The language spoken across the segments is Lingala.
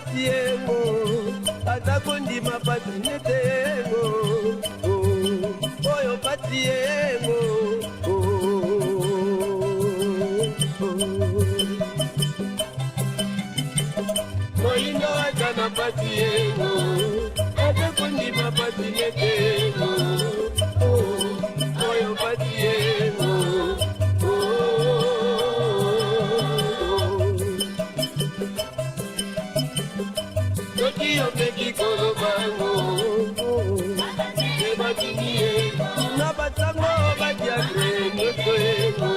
pasi yengo aza kondima pasi nete yengo oh, oyo pasi yengo oh, oh. Moyindo aza na pasi yengo aza kondima pasi nete yengo oh, oyo pasi yengo oh. Soki omeki koloba yango ebatindi ye na basango badiatre nyonso yengo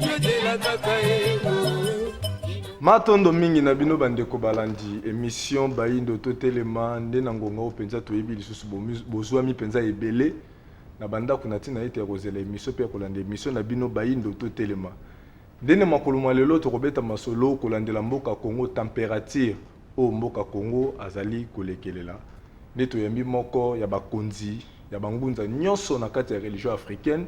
yozela kaka yengo. Matondo mingi na bino bandeko balandi emission Bayindo Totelema. Nde na ngonga oyo mpenza toyebi lisusu bozwami mpenza ebele na bandako na ntina ete ya kozela emission mpe ya kolanda emission na bino Bayindo Totelema. Ndene makolo mwa lelo tokobeta masolo kolandela mboka Congo, temperature oyo mboka Congo azali kolekelela. Nde toyambi moko ya bakonzi ya bangunza nyonso na kati ya religion africaine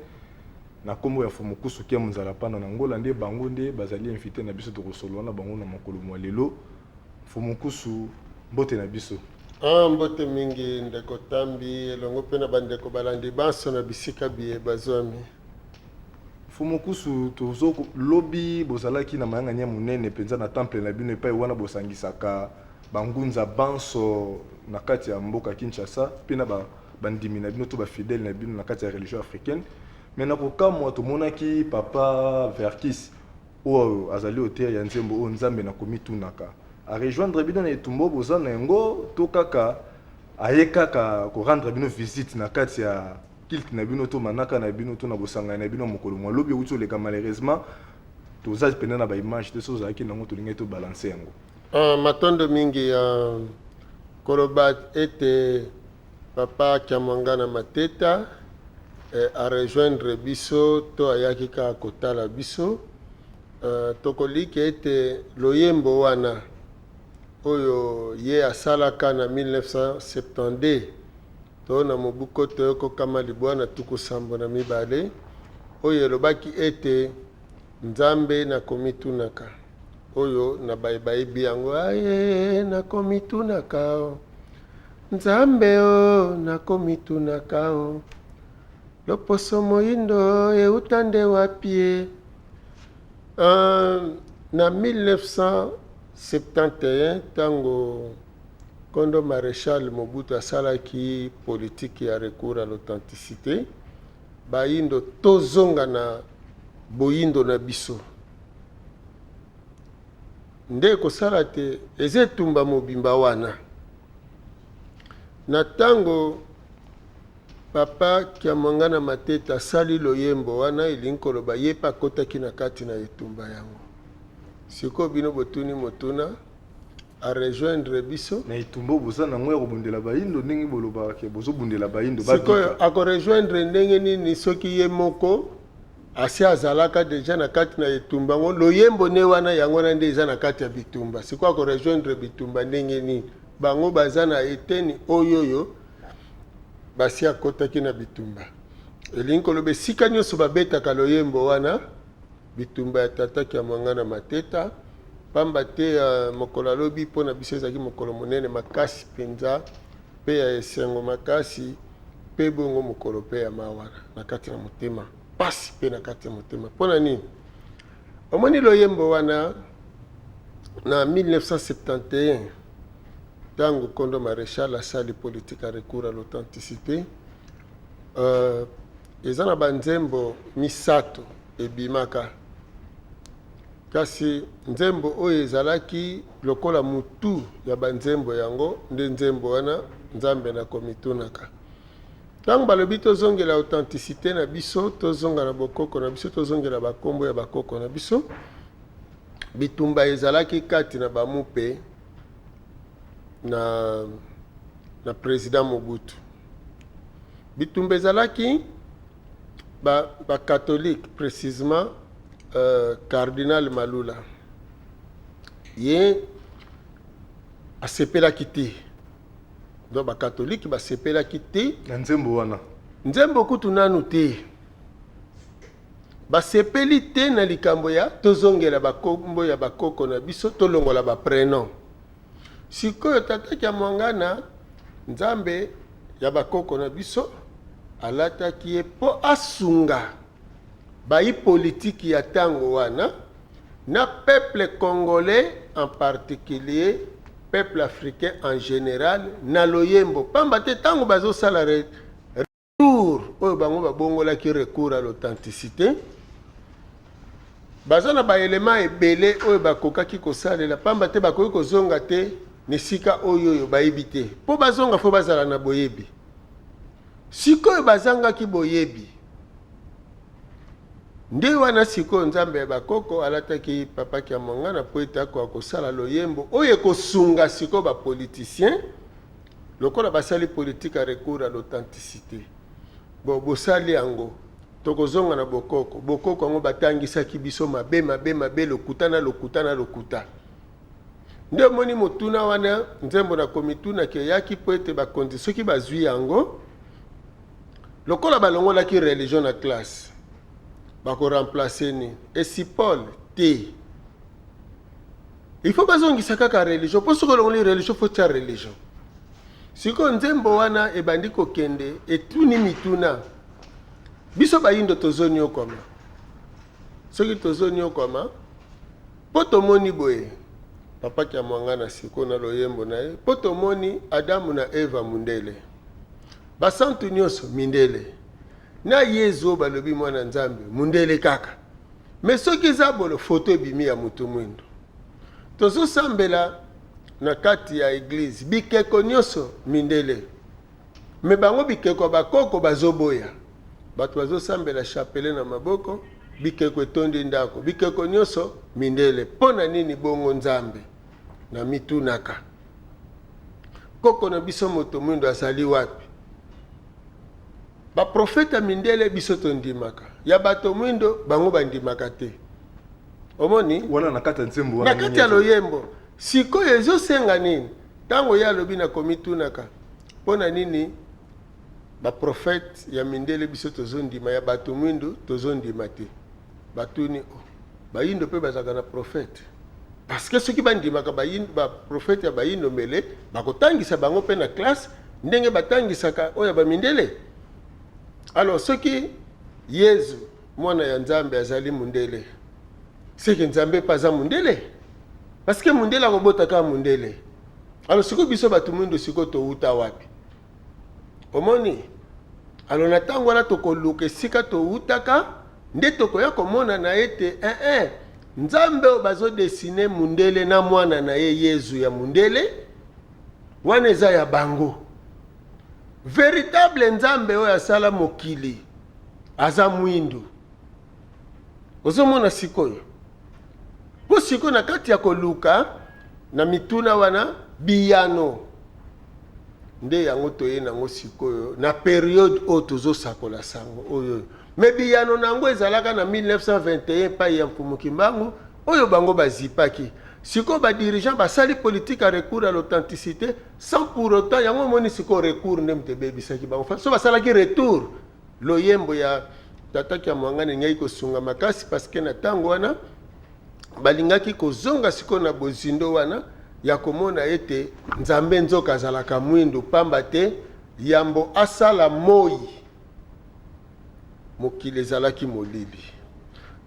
na kombo ya Mfumu Kusu Kiamu Nzalapanda na Ngola. Nde bango nde bazali invité na biso, tokosolola na bango na mokolo mwa lelo. Mfumu Kusu, mbote na biso. Ah, mbote mingi ndeko Tambi elongo mpe na bandeko balandi banso na bisika biye bazwami. Mfumu Kusu, tozo lobi bozalaki na mayangani ya monene mpenza na temple na bino epai wana bosangisaka bangunza banso na kati ya mboka Kinshasa mpe na bandimi na bino to bafidèle na bino na kati ya religion africaine. Mais na kokamwa tomonaki papa Verckys oyo azali auteur ya nzembo oyo Nzambe na komitunaka a rejoindre bino na etumba oyo boza na yango, to kaka aye kaka ko rendre bino visite na kati ya culte na bino to manaka na bino to na bosangani na bino mokolo mwa lobi euti oleka. Malheureusement toza mpenza na baimage te, so ozalaki nango tolingai tobalance yango. Matondo mingi ya koloba ete papa Kiamwangana Mateta a rejoindre biso to ayaki kaka kotala biso. Tokoliki ete loyembo wana oyo ye asalaka na 1972 to na mobu koto yoko kama libwa na tuku sambo na mibale, oyo elobaki ete Nzambe nakomitunaka, oyo na baye bayebi yango, aye nakomitunaka o Nzambe o nakomitunaka o loposo moyindo euta nde wapi e. Na 1971 ntango Kondo Maréchal Mobutu asalaki politique ya recours à l'authenticité, bayindo tozonga na boyindo na biso nde ekosala te eza etumba mobimba wana. Na ntango papa Kiamwangana Mateta asali loyembo wana, elingi koloba ye mpe akotaki na kati na etumba yango. Sikoyo bino botuni motuna a rejoindre biso na etumba oyo boza nango ya kobundela bayindo, ndenge bolobaka ke bozobundela bayindo. Sikoyo akorejoindre ndenge nini soki ye moko asi azalaka deja na kati na etumba yango? Loyembo ne wana, yango wana nde eza na kati ya bitumba. Sikoyo akorejoindre bitumba ndenge nini? Bango baza na eteni oyo oyo basi akotaki na bitumba. Elingi koloba esika nyonso babetaka loyembo wana, bitumba ya tata Kiamwangana Mateta. Pamba te mokolo alobi mpo na biso ezalaki mokolo monene makasi mpenza mpe ya esengo makasi, mpe bongo mokolo mpe ya mawa na kati na motema, pasi mpe na kati ya motema. Mpo na nini? Omoni loyembo wana na 1971, ntango Kondo Maréchal asali politique ya recours à l'authenticité, eza na banzembo misato ebimaka, kasi nzembo oyo ezalaki lokola mutu ya banzembo yango nde nzembo wana Nzambe na komitunaka. Ntango balobi tozongela authenticité na biso, tozonga na bokoko na biso, tozongela bakombo ya bakoko na biso, bitumba ezalaki kati na bamupe na président Mobutu. Bitumba ezalaki bacatholique, ba précisément cardinal Malula, ye asepelaki te. Donc bacatholique basepelaki te na nzembo wana. Nzembo kutu nanu te, basepeli te na likambo ya tozongela bakombo ya bakoko na biso, tolongola baprénom. Sikoyo Tata Kiamuangana, Nzambe ya bakoko na biso alataki ye mpo asunga bayi politiki ya tango wana na peuple congolais en particulier, peuple africain en general na loyembo, pamba te tango bazosala retour oyo bango babongolaki recours à l'authenticité, baza na ba elements ebele oyo bakokaki kosalela, pamba te bakoki kozonga te na esika oyo oyo bayebi te. Mpo bazonga fo bazala na boyebi. Sikoyo bazangaki boyebi nde wana sikoyo Nzambe ya bakoko alataki Papa Kiamuangana mpo ete akoka kosala loyembo oyo ekosunga sikoyo ba politiciens lokola basali politique ya recours à l'authenticité. Bon, bosali yango, tokozonga na bokoko. Bokoko yango batangisaki biso mabe, mabe, mabe, lokuta na lokuta na lokuta. Nde omoni motuna wana, nzembo na komitunaki eyaki mpo ete bakonzi soki bazwi yango, lokola balongolaki religion na classe, bako remplacer nini? Esipole te. Il faut bazongisa kaka religion, mpo soki olongoli religion, faut tia religion. Sikoyo nzembo wana ebandi kokende, etuni mituna. Biso bayindo tozoniokwama. Soki tozoniokwama, mpo tomoni boye, Papa Kiamuangana sikoyo na loyembo na ye, mpo tomoni Adamu na Eva mundele, basantu nyonso mindele, na Yezu oyo balobi mwana Nzambe mundele kaka. Mais soki zabolo photo ebimi ya mutu mwindu, tozosambela na kati ya eglise bikeko nyonso mindele, mais bango bikeko ya bakoko bazoboya. Bato bazosambela chapelet na maboko, bikeko etondi ndako, bikeko nyonso mindele. Mpo na nini bongo Nzambe? Na mitunaka, koko na biso moto mwindo azali wapi? Ba profeta mindele biso tondimaka, ya bato mwindo bango bandimaka te. Omoni? Wana na kati ya nzembo wana, na kati ya loyembo. Sikoyo ezosenga nini? Ntango ye alobi na komitunaka mpo na nini ba prophète ya mindele biso tozondima, ya bato mwindu tozondima te. Batuni, oh, bayindo mpe bazalaka na prophète? Parce que soki bandimaka ba prophète ya bayindo, mbele bakotangisa bango mpe na classe ndenge batangisaka oyo ya bamindele. Alors soki Yezu mwana ya Nzambe azali mundele, seke Nzambe mpe aza mundele, parce que mundele akobota kaka mundele. Alors sikoyo biso bato mwindu sikoyo towuta wapi? Omoni? Alors na ntango wana tokoluka esika towutaka, nde tokoya komonana ete eh, Nzambe oyo bazodesine mundele na mwana na ye Yezu ya mundele wana eza ya bango. Véritable Nzambe oyo asala mokili aza mwindu. Ozomona sikoyo? Mpo sikoyo na kati ya koluka na mituna wana biyano nde yango toye nango sikoyo na periode oyo tozosakola sango oyo. Me biyano na yango ezalaka na 1921 epai ya Mfumu Kimbangu oyo bango bazipaki. Sikoyo ba dirigeants basali politique ya recours à l'authenticité sans pour autant yango omoni sikoyo recours nde moto ebebisaki bango. So basalaki retour, loyembo ya Tata Kiamuangana elingaki kosunga makasi, parce que na ntango wana balingaki kozonga sikoyo na bozindo wana ya komona ete Nzambe nzoka azalaka mwindu, pamba te yambo asala moi mokili ezalaki molili.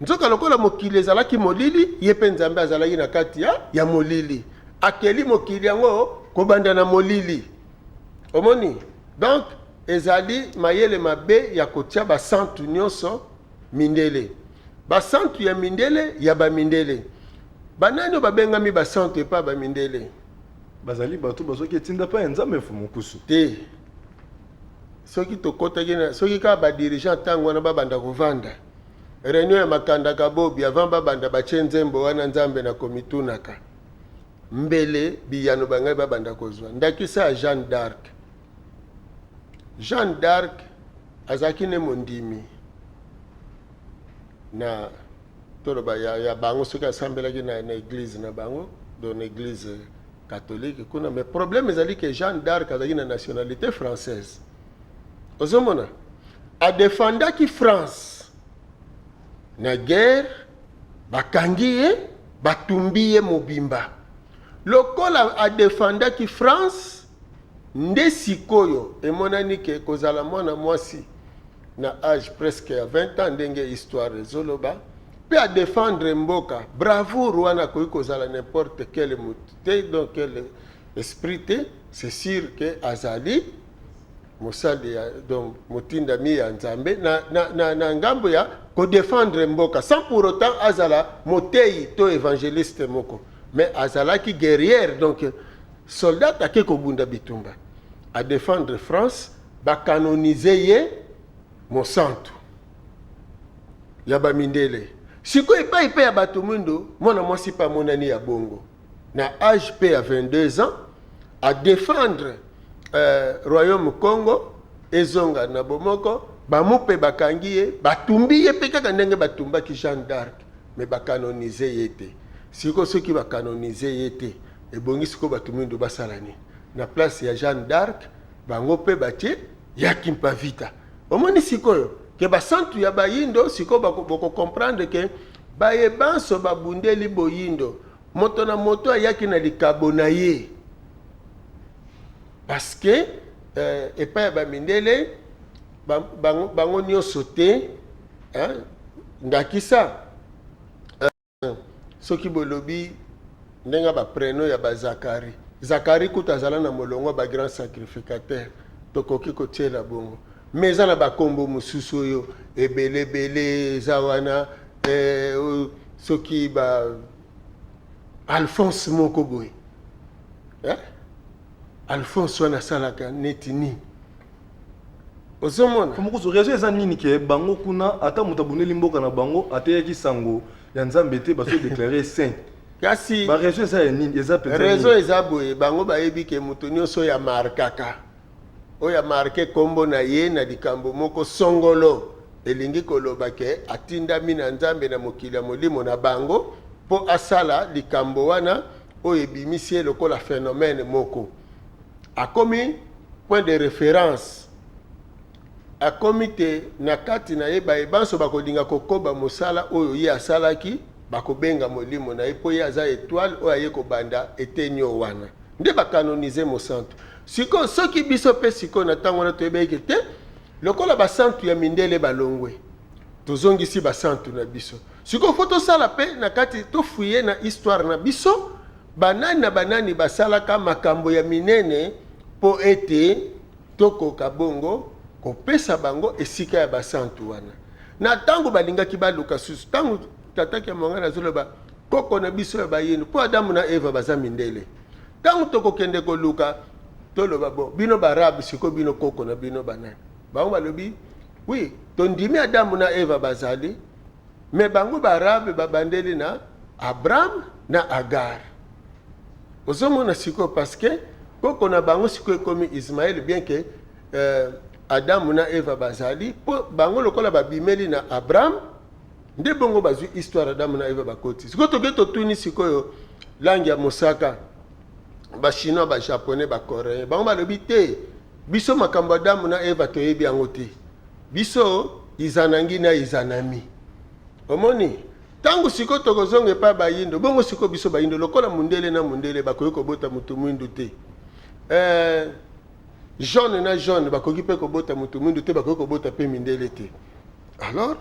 Nzoka lokola mokili ezalaki molili, ye mpe Nzambe azalaki na kati ya molili, akeli mokili yango kobanda na molili. Omoni? Donc ezali mayele mabe ya kotia basantu nyonso mindele, basantu ya mindele ya bamindele. Banani oyo babengami basantu epai bamindele? Bazali bato bazwaki etinda mpe ya Nzambe, Mfumu Nkusu. Te, soki tokotaki na soki kaka badirigeant ntango wana babanda kovanda réunion ya Makanda Kabobi, avant babanda batie nzembo wana Nzambe na komitunaka, mbele biyano bangai babanda kozwa. Ndakisa ya Jeanne d'Arc. Jeanne d'Arc azalaki ne mondimi na toloba ya bango, soki asambelaki na église na bango, donc na église catholique kuna. Mais problème ezali ke Jeanne d'Arc azalaki na nationalité française. Ozomona, adefendaki France na guerre, bakangi ye, batumbi ye mobimba. Lokola adefendaki France, nde sikoyo emonani ke kozala mwana mwasi na age presque ya 20 ans, ndenge histoire ezoloba, mpe adefendre mboka, bravoure wana akoki kozala n'importe quel motu te, donc quel esprit te. C'est sûr ke azali mosali ya, donc motindami ya Nzambe na ngambo ya kodefendre mboka, sans pour autant azala moteyi to évangéliste moko, mais azalaki guerrière, donc soldat ake kobunda bitumba, adefendre France, bakanonize ye mosantu ya bamindele. Sikoyo epai mpe ya bato mwindo, mwana mwasi mpe amonani ya bongo na age mpe ya 22 ans, adefendre royaume Congo ezonga na bomoko. Bamu mpe bakangi ye, batumbi ye mpe kaka ndenge batumbaki Jeanne d'Arc, mais bakanonize ye te. Sikoyo soki bakanonize ye te, ebongi sikoyo bato mwindu basala nini na place ya Jeanne d'Arc? Bango mpe batie ya Kimpa Vita. Omoni sikoyo ke basantu ya bayindo, sikoyo bokocomprendre ke baye banso babundeli boyindo, moto na moto ayaki na likabo na ye, parce que epai ya bamindele bango nyonso te, hein? Ndakisa soki bolobi ndenge baprénom ya bazakari, Zakari kutu azala na molongo ya bagrand sacrificateur, tokoki kotiela bongo, mais eza na bakombo mosusu oyo ebelebele eza wana, oyo soki ba Alphonse moko boye, eh? Alphonse wana asalaka neti nini? Ozomona? Mokusu, raison eza nini ke bango kuna, ata moto abundeli mboka na bango, ateyaki sango ya Nzambe te, bazo déclare saint? Kasi baraison eza ya nini? Eza mpenza raison nini? Eza boye: bango bayebi ke moto nyonso oyo amarkaka, oyo amarke nkombo na ye na likambo moko songolo, elingi koloba ke atindami na Nzambe na mokili ya molimo na bango mpo asala likambo wana oyo ebimisi ye lokola phénomène moko, akomi point de référence, akomi te na kati na ye. Baye banso bakolinga kokoba mosala oyo ye asalaki, bakobenga molimo na ye, mpo ye aza étoile oyo aye kobanda eteni oyo wana nde bakanonize mosantu. Sikoyo soki biso mpe sikoyo na ntango wana toyebaki te, lokola basantu ya mindele balongwe, tozongisi basantu na biso. Sikoyo fo tosala mpe na kati, tofuye na histoire na biso, banani na banani basalaka makambo ya minene mpo ete tokoka bongo kopesa bango esika ya basantu wana. Na ntango balingaki baluka susu, ntango tataki ya mongana azoloba koko na biso ya bayini, mpo Adamu na Eva baza mindele, ntango tokokende koluka, toloba: "Bo bino baarabe, sikoyo bino koko na bino banani?" Bango balobi: "Oui, tondimi Adamu na Eva bazali, mais bango baarabe babandeli na Abraham na Agar." Ozomona sikoyo, parce que koko na bango sikoyo ekomi Ismael, bien que Adamu na Eva bazali, mpo bango lokola babimeli na Abraham, nde bongo bazwi histoire Adamu na Eva bakoti. Sikoyo toke totuni sikoyo langue ya mosaka, bachinois, bajaponais, bacoréen, bango balobi te: "Biso makambo Adamu na Eva toyebi yango te, biso Izanangi na Izanami." Omoni, ntango sikoyo tokozonga epai bayindo bongo, sikoyo biso bayindo, lokola mundele na mundele bakoki kobota motu mwindu te, jaune na jaune bakoki mpe kobota motu mwindu te, bakoki kobota mpe mindele te, alors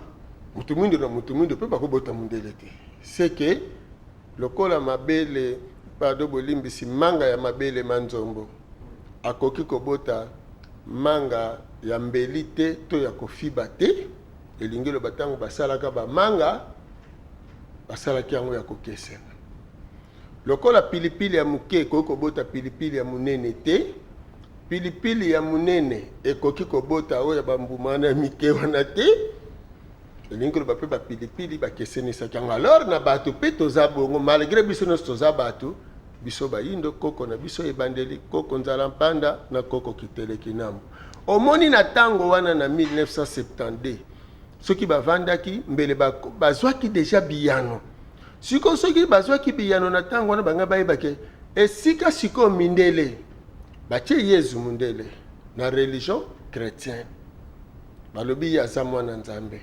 motu mwindu na motu mwindu mpe bakobota mondele te. C'est que lokola mabele, pardon, bolimbisi, manga ya mabele manzombo akoki kobota manga ya mbeli te to ya kofiba te, elingi loba ntango basalaka bamanga, basalaki yango ya kokesena. Lokola pilipili ya moke ekoki kobota pilipili ya monene te, pilipili ya monene ekoki kobota oyo ya bambuma wana ya mike wana te, elingi koloba mpe bapilipili bakesenisaki yango. Alors na bato mpe toza bongo, malgré biso nyonso toza bato, biso bayindo, koko na biso ebandeli koko Nzala Mpanda na koko Kiteleki Nambo. Omoni, na ntango wana na 1972, soki bavandaki mbele bazwaki déjà biyano. Sikoyo soki bazwaki biyano na ntango wana, bangai bayebake esika sikoyo mindele batie Yezu mundele na religion chrétienne, balobi ye aza mwana Nzambe.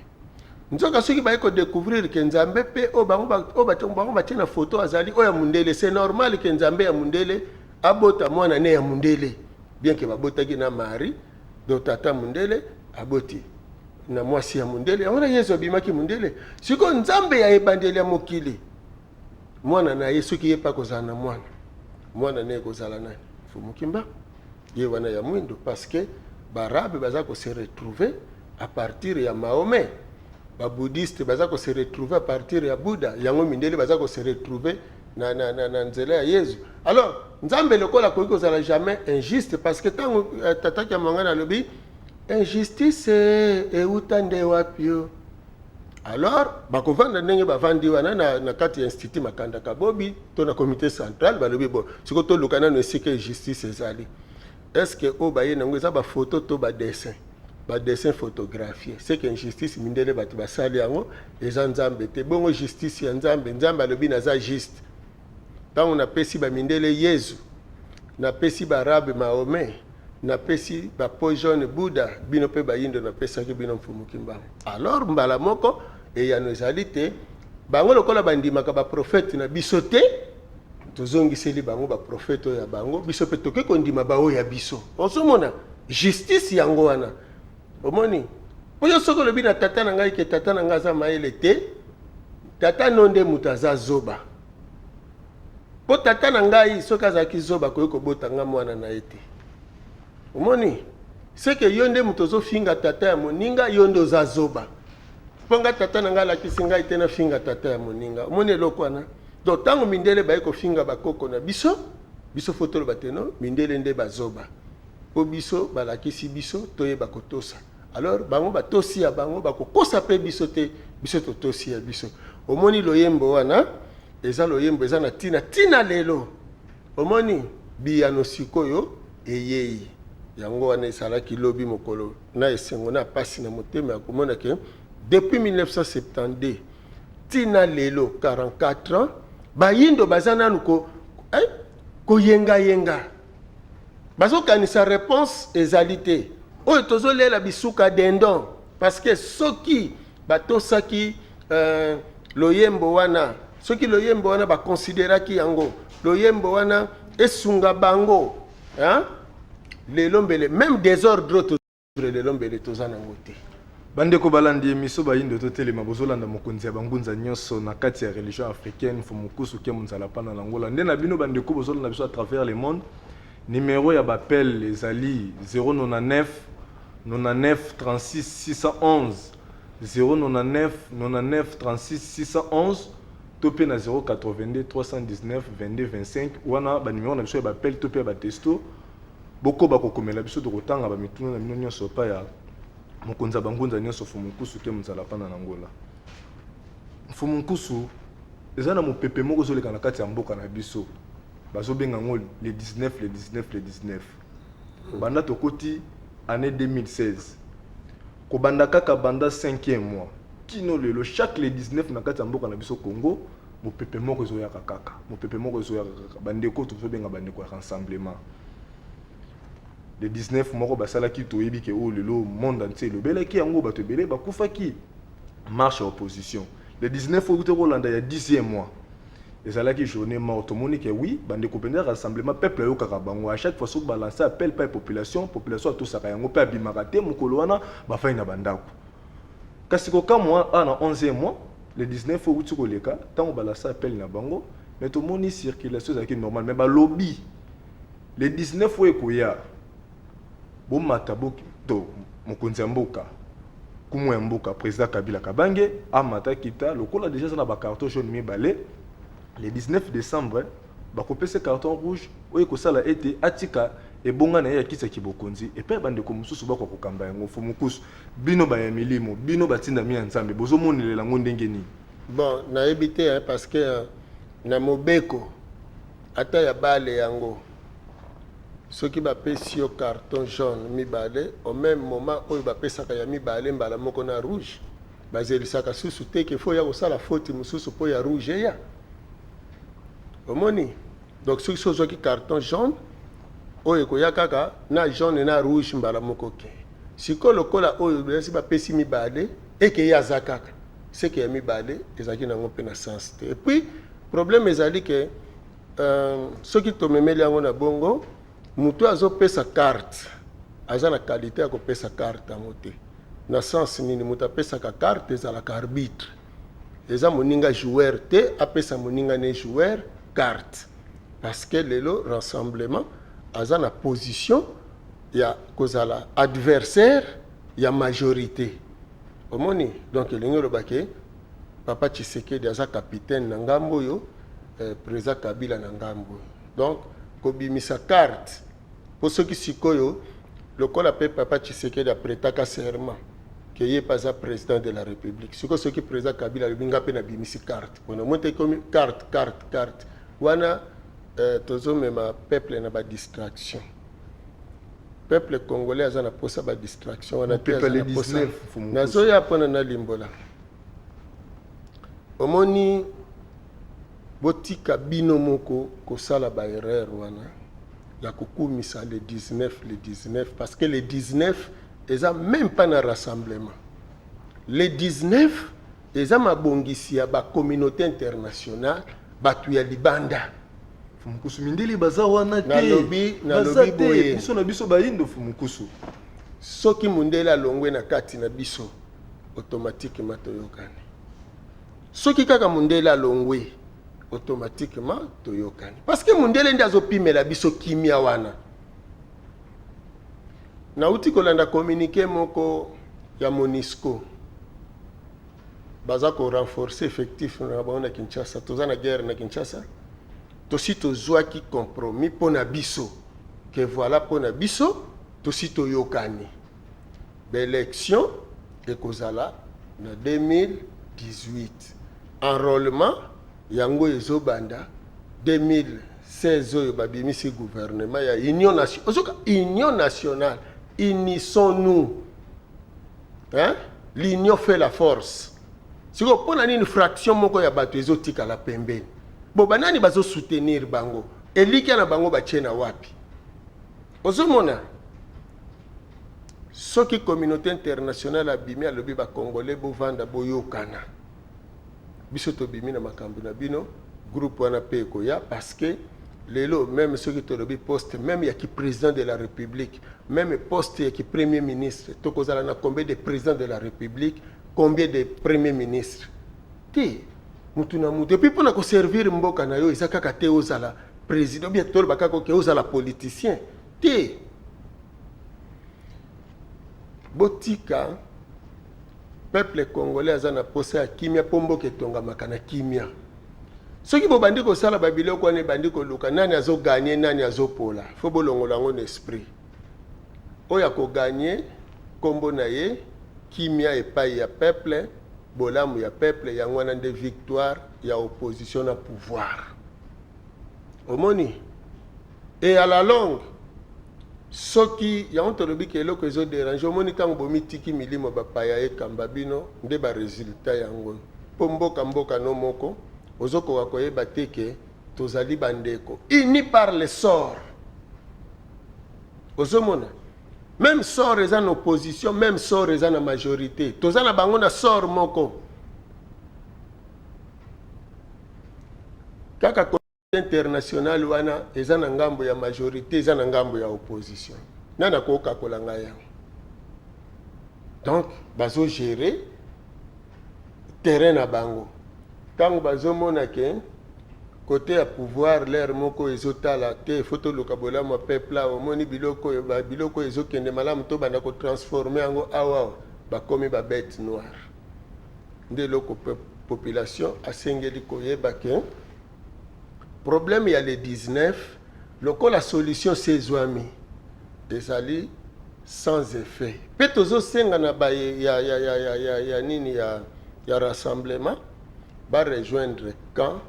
Nzoka soki baye ko decouvrir que Nzambe pe oyo bango ba oyo bato bango batie na photo azali oyo ya mundele, c'est normal que Nzambe ya mundele abota mwana ne ya mundele, bien que babotaki na Marie, donc tata mundele aboti na mwasi ya mundele, yango na Yesu abimaki mundele. Sikoyo Nzambe ya ebandeli ya mokili mwana na ye, soki ye pe akozala na mwana, mwana ne ekozala nani? Mfumu Kimbangu ye wana ya mwindo, parce que b'arabe baza ko se retrouver à partir ya Mahomet, ba bouddhiste baza ko se retrouver à partir ya Bouddha, yango mindele baza ko se retrouver na, na, na, na nzela ya Yezu. Alors Nzambe lokola akoki kozala jamais injuste, parce que ntango euh, tata Kiamwangana alobi injustice euta nde wapi yo? Alors bakovanda ndenge bavandi wana na, na kati ya institut Makanda Kabobi to na comité central, balobi bon, sikoyo toluka nano esika injustice ezali. Est ce que oyo baye nango eza ba photo to ba dessin? Ba dessin photographie. C'est que injustice mindele bato basali yango eza Nzambe te. Bongo justice ya Nzambe, Nzambe alobi naza juste. Tango napesi ba mindele Yezu, napesi ba arabe Mahomet, napesi ba peau jaune Bouddha, bino pe bayindo napesaki bino Mfumu Kimbangu. Alors mbala moko eyano ezali te, bango lokola bandimaka ba prophètes na biso te, tozongiseli bango ba prophète oyo ya bango, biso pe toke kondima ba oyo ya biso. Ozomona justice yango wana, omoni? Po yo soki olobi na tata na ngai ke tata na ngai aza mayele te, tata no nde moto aza zoba. Po tata na ngai soki azalaki zoba akoki kobota ngai mwana na ye te. Omoni? C'est que yo nde moto ozofinga tata ya moninga, yo nde oza zoba. Po nga tata na ngai alakisi ngai te nafinga tata ya moninga. Omoni eloko wana? Donc tango mindele baye kofinga ba koko na biso, biso faut toloba te non, mindele nde bazoba. Po biso balakisi biso toyeba kotosa. Alors bango batosi ya bango, bakokosa pe biso te, biso totosi ya biso. Omoni loyembo wana, eza loyembo eza na tina tina lelo. Omoni biyano sikoyo eyei. Yango wana ezalaki lobi mokolo na esengo na pasi na motema ya komona ke depuis 1972 ti na lelo 44 ans bayindo baza nanu ko eh, koyengayenga, bazokanisa reponse ezali te. Oyo tozolela bisuka dindon, parce que soki batosaki euh, loyembo wana, soki loyembo wana bakonsideraki yango, loyembo wana esunga bango hein? Lelo mbele même desordre to lelo mbele toza nango te. Bandeko balandi emission Bayindo totelema, bozolanda mokonzi ya bangunza nyonso na kati ya religion africaine Mfumu Kusu Kemu Nzala Pana na Angola. Nde na bino bandeko bozolanda biso à travers le monde, numero ya b'appel ezali 099 99 36 611, 099 99 36 611 to pe na 082 319 22 25. Wana ba numero na biso ya b'appel to pe ya ba testo. Bokoba kokomela biso, tokotanga ba mituna na bino nyonso epai ya mokonzi ya bangunza nyonso Mfumu Nkusu Kemu Nzala Pana na Angola. Mfumu Nkusu, eza na mopepe moko ezoleka na kati ya mboka na biso, bazobenga yango le 19, le 19, le 19. Banda tokoti année 2016, kobanda kaka banda 5e mois kino lelo, chaque le 19 na kati ya mboka na biso Congo, mopepe moko ezoyaka kaka, mopepe moko ezoyaka kaka. Bandeko tozobenga bandeko ya rassemblement. Le 19 moko basalaki, toyebi ke oyo lelo monde entier elobelaki yango, bato ebele bakufaki, marche ya opposition. Le 19 oyo tokolanda ya 10e mois ezalaki journée morte. Tomoni ke oui, bandeko mpenza rassemblement, peuple ayokaka bango à chaque fois. Soki balancer appel pa population, population atosaka yango mpe abimaka te mokolo wana, bafai na bandako. Kasi kokamwa, a na 11e mois, le 19 oyo wuti koleka, ntango balancer appel na bango, mais tomoni circulation ezalaki normale. Mais balobi le 19 oyo ekoya, bomata bo to mokonzi ya mboka, kumu ya mboka, président Kabila Kabange amata kita lokola déjà aza na bacarton jaune mibale. Le 19 décembre bakopesa carton rouge oyo ekosala ete atika ebonga na ye ya kiti ya kibokonzi epai ya bandeko mosusu bakoka kokamba yango. Mfumu Nkusu, bino baya milimo, bino batindami ya Nzambe, bozomonelela yango ndenge nini? Bon, nayebi te hein, parce que hein, na mobeko ata ya bale yango, soki bapesi yo carton jaune mibale au même moment oyo bapesaka ya mibale mbala moko na rouge, bazelisaka susu te ke fo ya kosala faute mosusu mpo ya rouge eya. Omoni? Donc soki so ozwaki carton jaune oyo ekoya kaka na jaune na rouge mbala moko ke sikoyo lokola oyo basi bapesi mibale eke ye aza kaka. Seke ya mibale ezalaki nango mpe na sens te. Et puis problème ezali ke soki tomemeli yango na bongo, moto azopesa carte aza na qualité ya kopesa carte yango te. Na sens nini? Moto apesaka carte ezalaka arbitre, eza moninga joueur te apesa moninga ne joueur carte, parce que lelo Rassemblement aza na position ya kozala adversaire ya majorité. Omoni, donc elingi oloba ke papa Tshisekedi aza capitaine na ngambo oyo, président Kabila na ngambo oyo. Donc kobimisa carte, mpo soki sikoyo lokola mpe papa Tshisekedi apretaka serment ke ye mpe aza président de la République, sikoyo soki président Kabila alobi nga mpe nabimisi carte, mpona omoni te ekomi carte, carte, carte wana, tozomema peuple na badistraction. Peuple congolais aza na posa badistraction wana te. Mopepe Aza le na posa. 19, Mfumu. Nazoya mpona nalimbola. Omoni, botika bino moko kosala baerreur wana ya kokumisa le 19, le 19, parce que le 19 eza même pas na Rassemblement. Le 19 eza mabongisi ya bacommunauté internationale, bato ya libanda. Fumukusu, mindele baza wana te. Nalobi Baza te. boye. Biso na biso bayindo, Fumukusu. Soki mundele alongwe na kati na biso, automatiquement toyokani. Soki kaka mundele alongwe, automatiquement toyokani, parce que mundele nde azopimela biso kimia wana. Nauti kolanda communiqué moko ya MONUSCO, baza korenforcer effectif na bango na Kinshasa. Toza na guerre na Kinshasa, tosi tozwaki compromis mpo na biso ke voilà, mpo na biso tosi toyokani, baélection ekozala na 2018, enrôlement yango ezobanda 2016. Oyo babimisi gouvernement ya union nation, ozoka union nationale, unissons-nous, hein? L'union fait la force. Sikoyo mpo na nini fraction moko ya bato ezotikala pembeni? Bo banani bazosoutenir bango? Elikya na bango batie na wapi? Ozomona, soki communauté internationale abimi, alobi: "Bacongolais, bovanda, boyokana, biso tobimi na makambo na bino", groupe wana mpe ekoya, parce que lelo même soki tolobi poste même ya ki président de la République, même poste ya ki premier ministre, tokozala na combien de président de la République, combien de premier ministre? Te, mutu na mutu. Et puis mpona koservir mboka na yo, eza kaka te ozala président, bien toloba kaka oke ozala politicien te. Botika, peuple congolais aza na posa ya kimia, mpo mboka etongamaka na kimia. Soki bobandi kosala babiloko wana, ebandi koluka nani azogagner, nani azopola, fo bolongola yango na esprit. Oyo akogagner, nkombo na ye kimia epai ya peuple, bolamu ya peuple, yango wana nde victoire ya opposition na pouvoir. Omoni, et à la longue, soki yango tolobi ke eloko ezodéranger, omoni, ntango bomitiki milimo bapaya ekamba bino, nde baresultat yango. Mpo mboka, mboka no moko ozokoka koyeba te ke tozali bandeko unis par le sort. Ozomona, même sort eza na opposition, même sort eza na majorité, toza na bango na sort moko. Kaka international wana eza na ngambo ya majorité, eza na ngambo ya opposition, nani akokakola ngai yango? Donc bazogérer terrain na bango. Ntango bazomona ke côté ya pouvoir lere moko ezotala te, fo toluka bolamu ya peuple awa. Omoni, biloko oyo, biloko oyo ezokende malamu, tobanda kotransformer yango awa, bakomi babête noire. Nde eloko population asengeli koyeba ke problème ya le 19, lokola solution se ezwami, ezali sans effet. Mpe tozosenga na baye ya nini ya Rassemblement barejoindre camp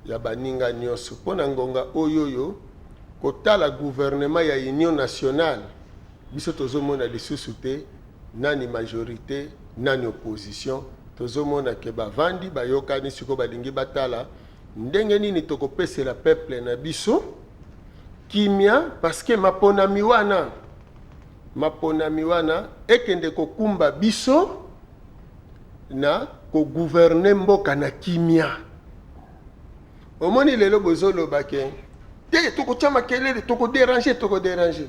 ya baninga nyonso, mpo na ngonga oyo kotala gouvernement ya union nationale, biso tozomona lisusu te nani majorité, nani opposition. Tozomona ke bavandi, bayokani, sikoyo balingi batala ndenge nini tokopesela peuple na biso kimia, parce que maponami wana ekende kokumba biso na kogouverner mboka na kimia. Omoni lelo bozoloba ke te tokotya makelele, tokodéranger, tokodéranger.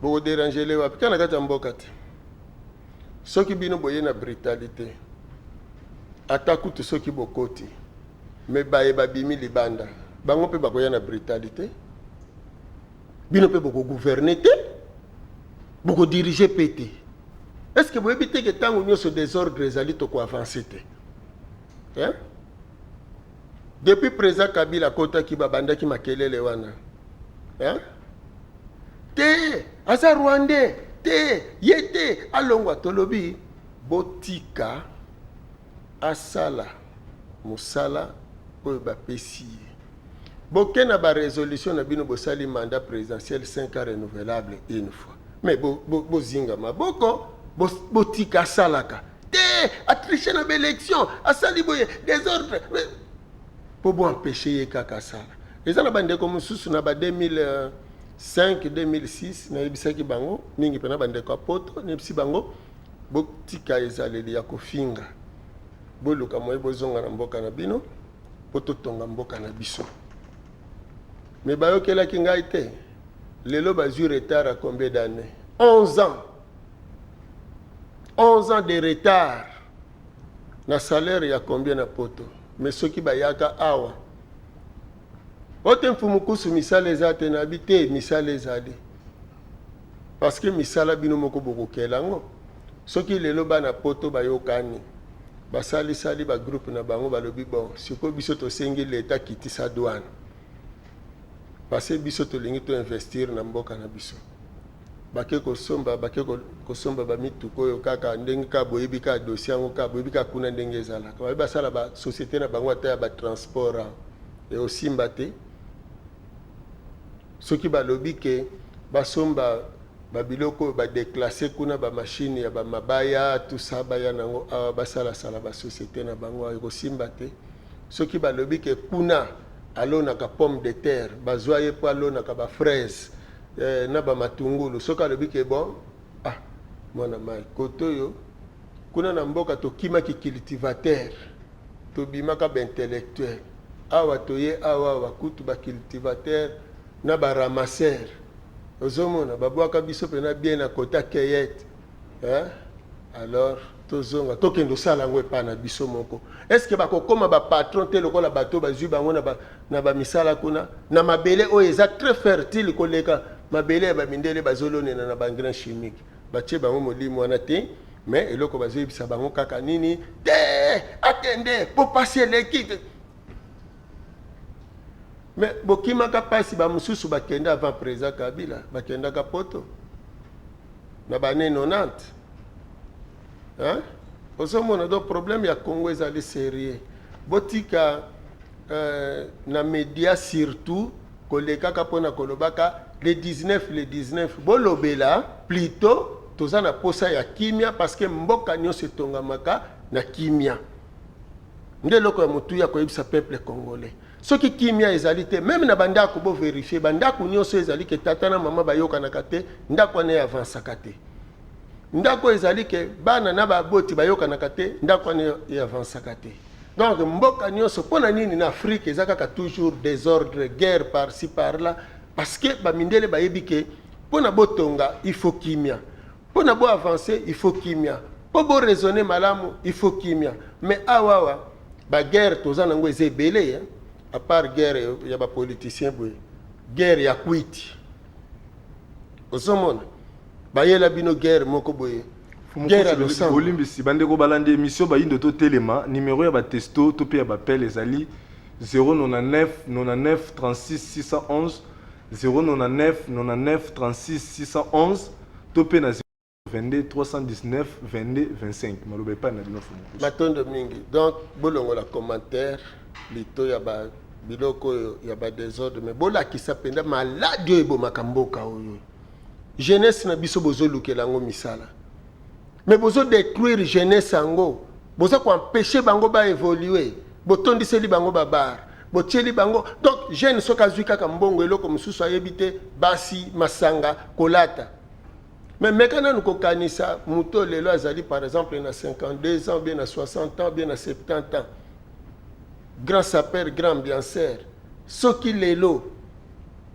Bokodéranger le wapi? Kaka na kati ya mboka te. Soki bino boye na brutalité, ata kutu soki bokoti, me baye babimi libanda, bango mpe bakoya na brutalité. Bino mpe bokogouverne te, bokodiriger mpe te. Est ce que boyebi te ke ntango nyonso désordre ezali, tokoavance te, hein? Depuis président Kabila akotaki, babandaki makelele wana, hein? Te, aza Rwandais te, ye te, alongwa. Tolobi botika asala mosala oyo bapesi ye. Boke na barésolution na bino, bosali mandat présidentiel 5 ans renouvelable une fois, mais bozinga maboko, botika asalaka. Te, atriche na baélection, asali boye, désordre, mpo boempêche ye kaka asala. Eza na bandeko mosusu na ba 2005, 2006, nayebisaki bango mingi mpena, bandeko ya Poto, nayebisi bango: botika ezaleli ya kofinga, boluka moye bozonga na mboka na bino mpo totonga mboka na biso. Me bayokelaki ngai te. Lelo bazwi retard à combien d'années? 11 ans, 11 ans de retard na salaire ya combien na Poto. Mais soki bayaka awa o te, Mfumu Kusu, misala eza te. Nabi te, misala ezali, parce que misala bino moko bokokela yango. Soki lelo bana Poto bayokani, basalisali bagroupe na bango, balobi: bon, sikoyo biso tosengi leta kitisa douane, parce que biso tolingi toinvestir na mboka na biso. Bake kosomba, bake kosomba bamituka oyo kaka ndenge kaka boyebi, kaka dossier yango kaka boyebi, kaka kuna ndenge ezalaka. Bayebi basala basociété na bango ata ya batransport awa, eosimba te. Soki balobi ke basomba babiloko oyo badéclassé kuna, bamashine ya bamabaya, tusa baya nango awa, basalasala basociété na bango awa, ekosimba te. Soki balobi ke kuna alonaka pomme de terre, bazwa ye mpo alonaka bafraise na bamatungulu, soki alobi ke bon, ah, mwana mai, kote oyo kuna na mboka tokimaki cultivateur, tobimaka baintellectuel. Awa toye awa, awa kutu bacultivateur na baramasseur, ozomona babwaka biso mpena bien na kota keyete, hein? Alors tozonga, tokende osala yango epai na biso moko. Est ce que bakokóma bapatron te lokola bato bazwi bango na bamisala kuna na mabele oyo eza très fertile koleka mabele ya bamindele bazolonena na baengrais chimique? Batie bango molimo wana te, mais eloko bazoyebisa bango kaka nini? Te, akende mpo pasi eleki te. Mais bokimaka mpasi. Bamosusu bakende avant président Kabila, bakendaka Poto na bane 90, hein? Ozomona, donc problème ya Congo ezali sérieux. Botika na média surtout kolekaka mpona kolobaka le 19, le 19. Bolobela plutôt toza na posa ya kimia, parce que mboka nyonso etongamaka na kimia. Nde eloko ya motuya koyebisa peuple congolais: soki kimia ezali te, même na bandako, bovérifier bandako nyonso ezali ke tata na mama bayokanaka te, ndako wana eavansaka te. Ndako ezali ke bana na baboti bayokanaka te, ndako wana eavansaka te. Donc mboka nyonso, mpo na nini na Afrique eza kaka toujours désordre, guerre par-ci par-là? Parce que bamindele bayebi ke mpo na botonga, il faut kimia; mpo na boavance, il faut kimia; mpo boraisonne malamu, il faut kimia. Mais awa awa baguerre toza nango eza ebele, hein? À part guerre ya bapoliticien boye, guerre ya kwiti, ozomona bayela bino guerre moko boye, guerre ya losambo. Bolimbisi, bandeko balandi émission Bayindo Totelema. Numéro ya batexto to mpe ya baappel ezali 099 99 36 611, 099 99 36 611, to mpe na 22 319 22 25. Maloba epai na bino, Fumu. Matondo mingi. Donc bolongola commentaire lito ya ba biloko oyo ya badésordre, mais bolakisa mpenza maladi oyo ebomaka mboka oyo. Jeunesse na biso, bozolukela yango misala, mais bozodétruire jeunesse yango, boza koempêche bango baévolue. Botondiseli bango babar, botieli bango. Donc jeune soki azwi kaka mbongo, eloko mosusu ayebi te, basi, masanga, kolata. Mais meka nanu kokanisa moto oyo lelo azali par exemple na 52 ans, bien na 60 ans, bien na 70 ans, grand sapeur, grand ambianceur, soki lelo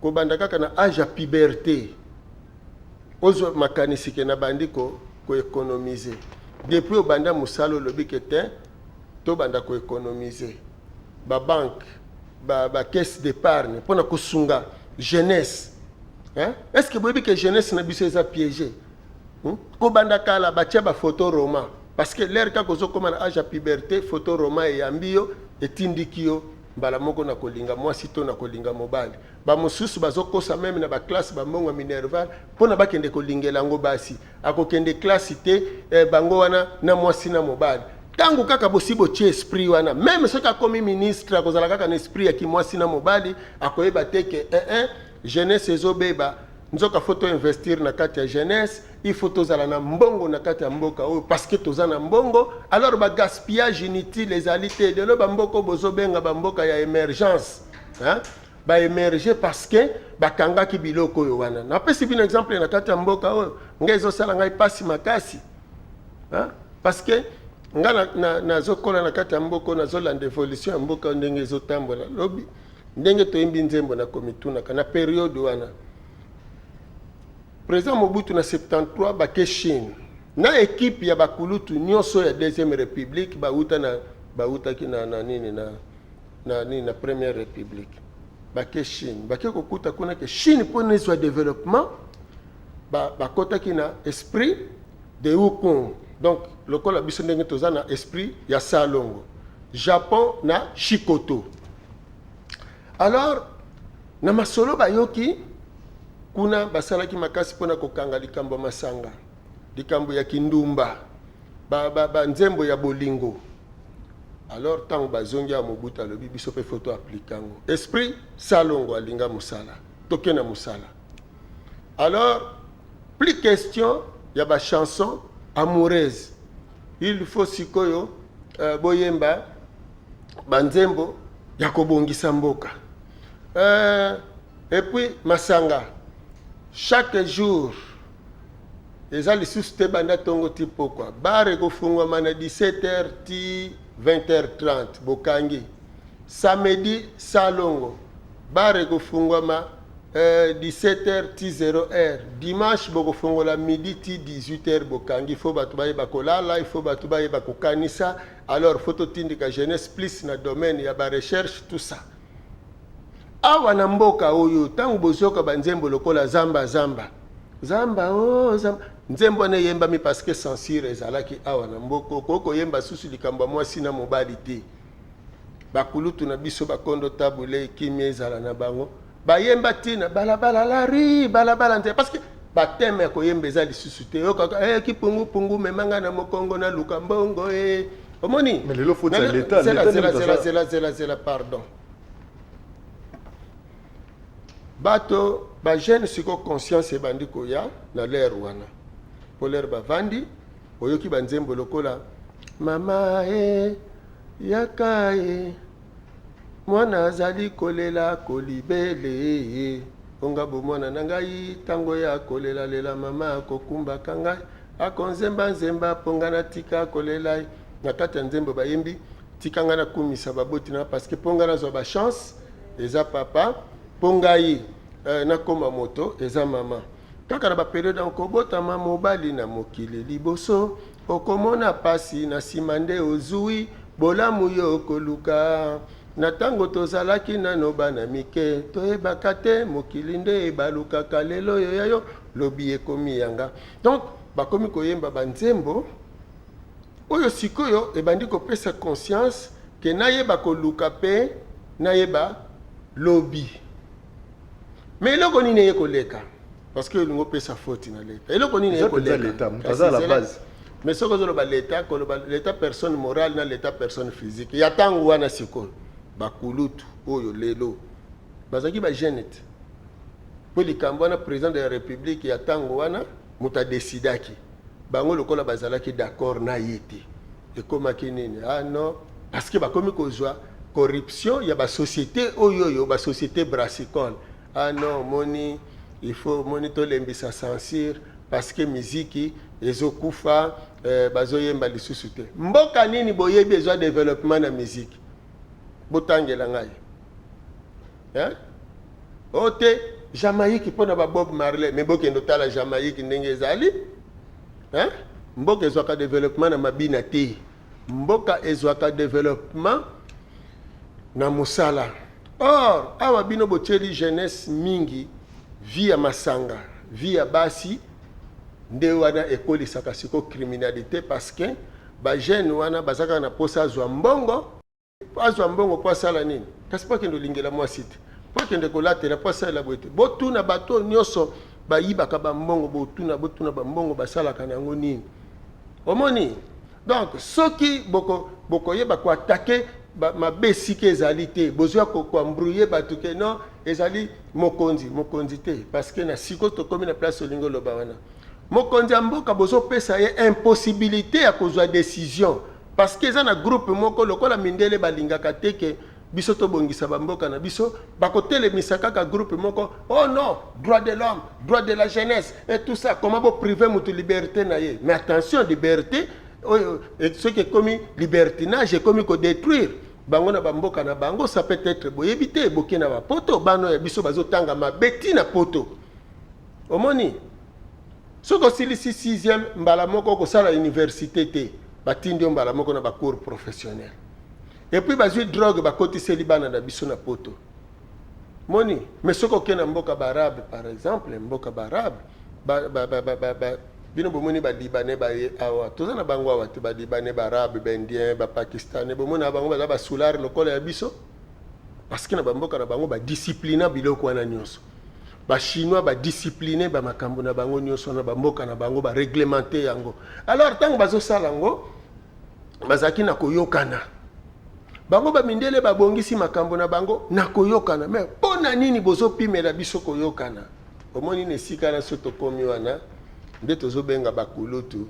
kobanda kaka na age ya puberté ozwa makanisi ke na bandi ko koéconomiser. Depuis obanda mosala, olobi ke te, tobanda koéconomiser, babanque, bacaisse d'épargne mpona kosunga jeunesse, hein? Est ce que boyebi ke jeunesse na biso eza piégé, Kobanda kala batia bafoto roman, parce que l'heure kaka ozokóma na age ya puberté, photo roman eyambi yo, etindiki yo mbala moko na kolinga mwasi to na kolinga mobali. Bamosusu bazokosa même na baclasse bambongo ya minerval mpona bakende kolingela yango basi. Akokende classe te, bango wana na mwasi na mobali. Ntango kaka bosi botie esprit wana, même soki akomi ministre, akozala kaka na esprit ya kimwasi na mobali. Akoyeba te ke eh, jeunesse ezobeba, nzoka faut toinvestir na kati ya jeunesse, il faut tozala na mbongo na kati ya mboka oyo, parce que toza na mbongo, alors bagaspillage inutile ezali te. Lelo bamboka oyo bozobenga bamboka ya émergence, hein? Baémerge parce que bakangaki biloko oyo wana. Napesi bino exemple na kati ya mboka oyo, ngai ezosala ngai mpasi makasi, hein? Parce que nga nazokola na kati ya mboka oyo, nazolanda évolution ya mboka oyo ndenge ezotambola. Lobi ndenge toyembi nzembo na komitunaka na période wana, président Mobutu na 73 bake Chine na équipe ya bakulutu nyonso ya deuxième république, bauta na bautaki na nini na nini na première république. Bake Chine, bake kokuta kuna ke Chine mpona ezwa développement, bakɔtaki na esprit de Wukong, donc lokola biso ndenge toza na esprit ya Salongo, Japon na Shikoto. Alors na masolo bayoki kuna, basalaki makasi mpona kokanga likambo ya masanga, likambo ya kindumba, banzembo ya bolingo. Alors ntango bazongi ya Mobutu, alobi biso mpe faut toappliquer yango. Esprit Salongo, alinga mosala, toke na mosala. Alors plus question ya bachanson amoureuse, il faut sikoyo boyemba banzembo ya kobongisa mboka. Et puis masanga chaque jour eza lisusu te, banda ntongo ti pokwa. Bar ekofungwama na 17h ti 20h30, bokangi. Samedi Salongo, bar ekofungwama 17h ti 0h. Dimanche bokofongola midi ti 18h, bokangi. Faut bato bayeba kolala, il faut bato bayeba kokanisa. Alors faut totindika jeunesse plus na domaine ya barecherche, tout ça. Awa na mboka oyo, ntango bozoyoka banzembo lokola Zamba, zamba, zamba, o oh, zamba, nzembo wana eyembami parce que censure ezalaki awa na mboka. Okoki koyemba susu likambo ya mwasi na mobali te. Bakulutu na biso, bakondo tabule, kimia ezala na bango, bayemba ntina balabala lari balabala nzela, parce que bathème ya koyemba eza lisusu te. Oyokaka eh, kipungupungu memanga na mokongo naluka mbongo e omoni. Mais lelo faute ya l'État. Zela, zela, zela, zela, zela, zela, pardon. Bato bajeune siko conscience ebandi koya na l'heure wana, mpo l'heure bavandi, oyoki banzembo lokola mama e yaka e mwana azali kolela kolibele ye onga bomwana na ngai, ntango ya kolelalela mama akokumbaka ngai, akonzemba-nzemba mpo nga natika kolela ye. Na kati ya nzembo bayembi tika ngai nakumisa baboti na, parce que mpo ngai nazwa bachance eza papa, mpo ngai nakóma moto eza mama. Kaka na bapériode yango, kobotama mobali na mokili, liboso okomona pasi, na nsima nde ozwi bolamu yo okoluka. Na ntango tozalaki nano bana mike, toyebaka te mokili nde ebalukaka, lelo oyo ya yo, lobi ekomi yanga. Donc bakomi koyemba banzembo oyo sikoyo ebandi kopesa conscience ke nayeba koluka mpe nayeba lobi. Mais eloko nini eye koleka? Parce que olingi opesa faute na leta, eloko nini eye koleka? Moto aza la base. Mais soki ozoloba leta, koloba leta personne morale na leta personne physique ya ntango wana. Sikoyo bakulutu oyo lelo bazalaki bajeune te, mpo likambo wana président de la république ya ntango wana moto adesidaki bango, lokola bazalaki d'accord na ye te, ekomaki nini? Ah non, parce que bakomi kozwa corruption ya basociété oyo basociété brassicole. Ah non, omoni, il faut omoni tolembisa censure. Parce que miziki ezokufa, bazoyemba lisusu te. Mboka nini boyebi ezwa développement na miziki? Botangela ngai, hein? O te, Jamaïque mpona ba Bob Marley, mais bokende otala Jamaïque ndenge ezali, hein? Mboka ezwaka développement na mabina te. Mboka ezwaka développement na mosala. Or awa bino botieli jeunesse mingi vie ya masanga, vie ya basi, nde wana ekolisaka siko criminalité, parce que bajeune wana baza kaka na mposa azwa mbongo. Azwa mbongo mpo asala nini? Kasi mpo akende olingela mwasi te, mpo akende kolatela, mpo asalela boye te. Botuna bato oyo nyonso bayibaka bambongo, botuna, botuna bambongo basalaka na yango nini. Omoni? Donc soki bokoyeba koattaquer mabe esika ezali te, bozwa koembrouiller bato ke non, ezali mokonzi, mokonzi te, parce que na sikoyo tokómi na place olingi oloba wana, mokonzi ya mboka bozopesa ye impossibilité ya kozwa décision, parce que eza na groupe moko lokola mindele balingaka te ke biso tobongisa bamboka na biso. Bakotelemisa kaka groupe moko: "Oh non, droit de l'homme, droit de la jeunesse et tout ça." Comment bopriver moto liberté na ye? Mais attention, liberté oyo soki ekomi libertinage, ekomi kodétruire bango na bamboka na bango. Ça peut être boyebi te, boke na bapoto, bana ya biso bazotanga mabe ntina poto. Omoni, soki osilisi sixième, mbala moko okosala université te, batindi yo mbala moko na bacours professionnel. Et puis bazwi drogue, bakotiseli bana na biso na poto. Moni? Mais soki okei na mboka baarabe, par exemple mboka baarabe, bino bomoni balibanais baye awa, toza na bango awa te. Balibanais, baarabe, baindien, bapakistanais, bomoni na bango baza basoûlards lokola ya biso, parce que na bamboka na bango badisciplina biloko wana nyonso. Bachinois badiscipline bamakambo na bango nyonso na bamboka na bango, baréglementer yango. Alors ntango bazosala yango, bazalaki na koyokana. Bango bamindele babongisi makambo na bango na koyokana. Mais mpo na nini bozopimela biso koyokana? Omoni, na esika na so tokómi wana nde tozobenga bakulutu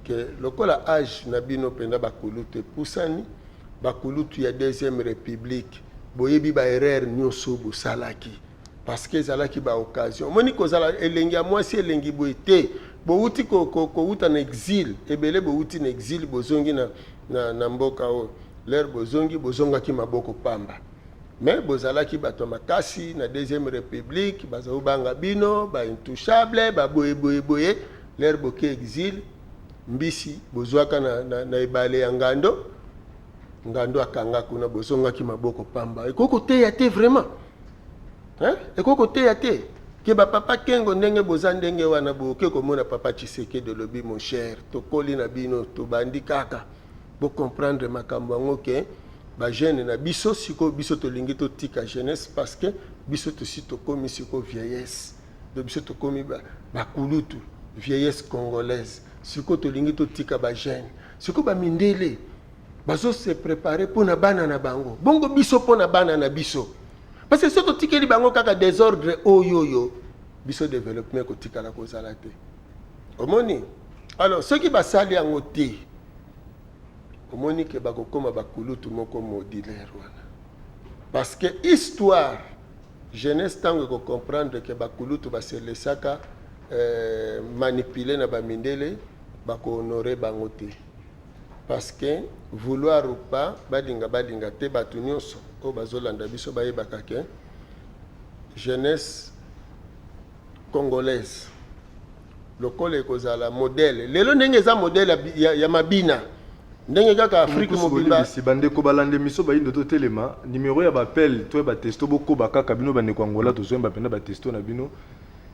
ke lokola age na bino mpenza bakulutu epusani, bakulutu ya deuxième république, boyebi baerreur nyonso bosalaki, parce que ezalaki baoccasion. Omoni, kozala elengi ya mwasi, elengi boye te. Bowuti kowuta na exil, ebele bowuti na exil, bozongi na mboka oyo. L'heure bozongi, bozongaki maboko pamba. Mais bozalaki bato ya makasi na deuxième république, bazobanga bino baintouchable, baboyeboyeboye. L'heure boke exil, mbisi bozwaka na ebale ya ngando, ngando akanga kuna, bozongaki maboko pamba. Ekoki koteya te vraiment, hein? Ekoki koteya te ke bapapa Kengo ndenge boza ndenge wana, boke komona papa Tshisekedi, olobi: "Mon cher, tokoli na bino, tobandi kaka bocomprendre makambo yango ke bajeune na biso sikoyo, biso tolingi totika jeunesse, parce que biso tosi tokómi sikoyo vieillesse. Donc biso tokómi bakulutu, vieillesse congolaise. Sikoyo tolingi totika bajeune." Sikoyo bamindele bazose préparer mpo na bana na bango, bongo biso mpo na bana na biso, parce que so totikeli bango kaka désordre oyo oyo, biso développement ekotikala kozala te. Omoni? Alors soki basali yango te, omoni ke bakokóma bakulutu moko modulaire wana, parce que histoire, jeunesse ntango ekocomprendre ke bakulutu baselesaka manipuler na bamindele, bakohonorer bango te. Parce que vouloir ou pas, balinga balinga te, bato nyonso oyo bazolanda biso bayebaka ke jeunesse congolaise lokola ekozala modèle lelo ndenge eza modèle ya mabina, ndenge kaka Afrique Mokusu mobimba. Bolimbisi, bandeko balanda émission bayindo, totelema numéro ya baappel to ya batexto. Bokoba kaka bino bandeko Angola, tozoyemba mpenza batexto na bino.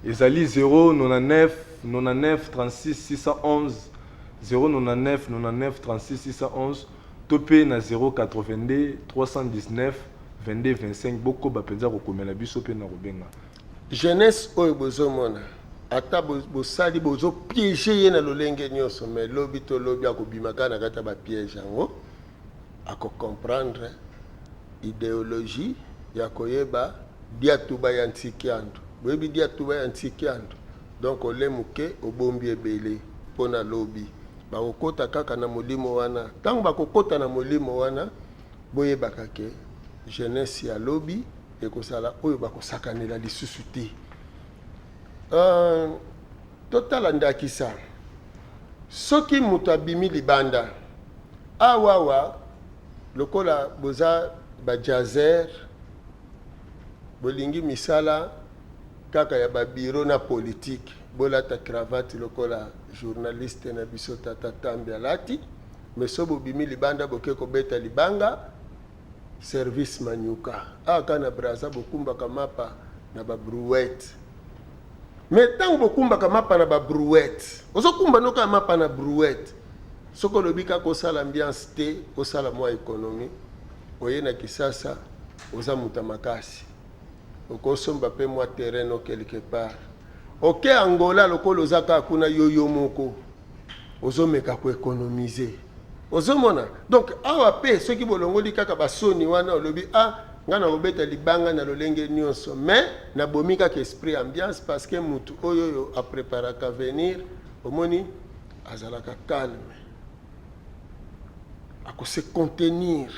Ezali 099 99 36 611, 099 99 36 611, to mpe na 082 319 22 25. Bokoba mpenza kokomela biso mpe na kobenga. Jeunesse oyo bozomona, ata bosali, bozopiéger ye na lolenge nyonso, mais lobi to lobi akobima kaka na kati ya bapiège yango, akocomprendre idéologie ya koyeba diatuba ya ntikiando. Boyebi diatuba ya ntikiando? Donc ole moke, obombi ebele mpo na lobi. Bakokota kaka na molimo wana. Ntango bakokota na molimo wana, boyebaka ke jeunesse ya lobi ekozala oyo bakosakanela lisusu te. Totala ndakisa, soki moto abimi libanda awawa, lokola boza bajazer, bolingi misala kaka ya babiro na politike, bolata cravate lokola journaliste na biso tata Tambi alati, mais so bobimi libanda, boke kobeta libanga, service manyuka. Awa kaka na Braza bokumbaka mapa na babrouette, mais ntango bokumbaka mapa na babrouette, ozokumba no kaka mapa na brouette. Soki olobi kaka osala ambiance te, osala mwa économie, oye na Kisasa, oza moto ya makasi, okosomba mpe mwa terrain no quelque part. Oke Angola, lokola oza kaka kuna, yo yo moko ozomeka koéconomiser, ozomona. Donc awa mpe soki bolongoli kaka basoni wana, olobi: "Ah, ngai nakobeta libanga na lolenge nyonso, mais nabomi kaka esprit ambiance", parce que mutu oyo oyo apreparaka avenir, omoni, azalaka calme, akose contenir.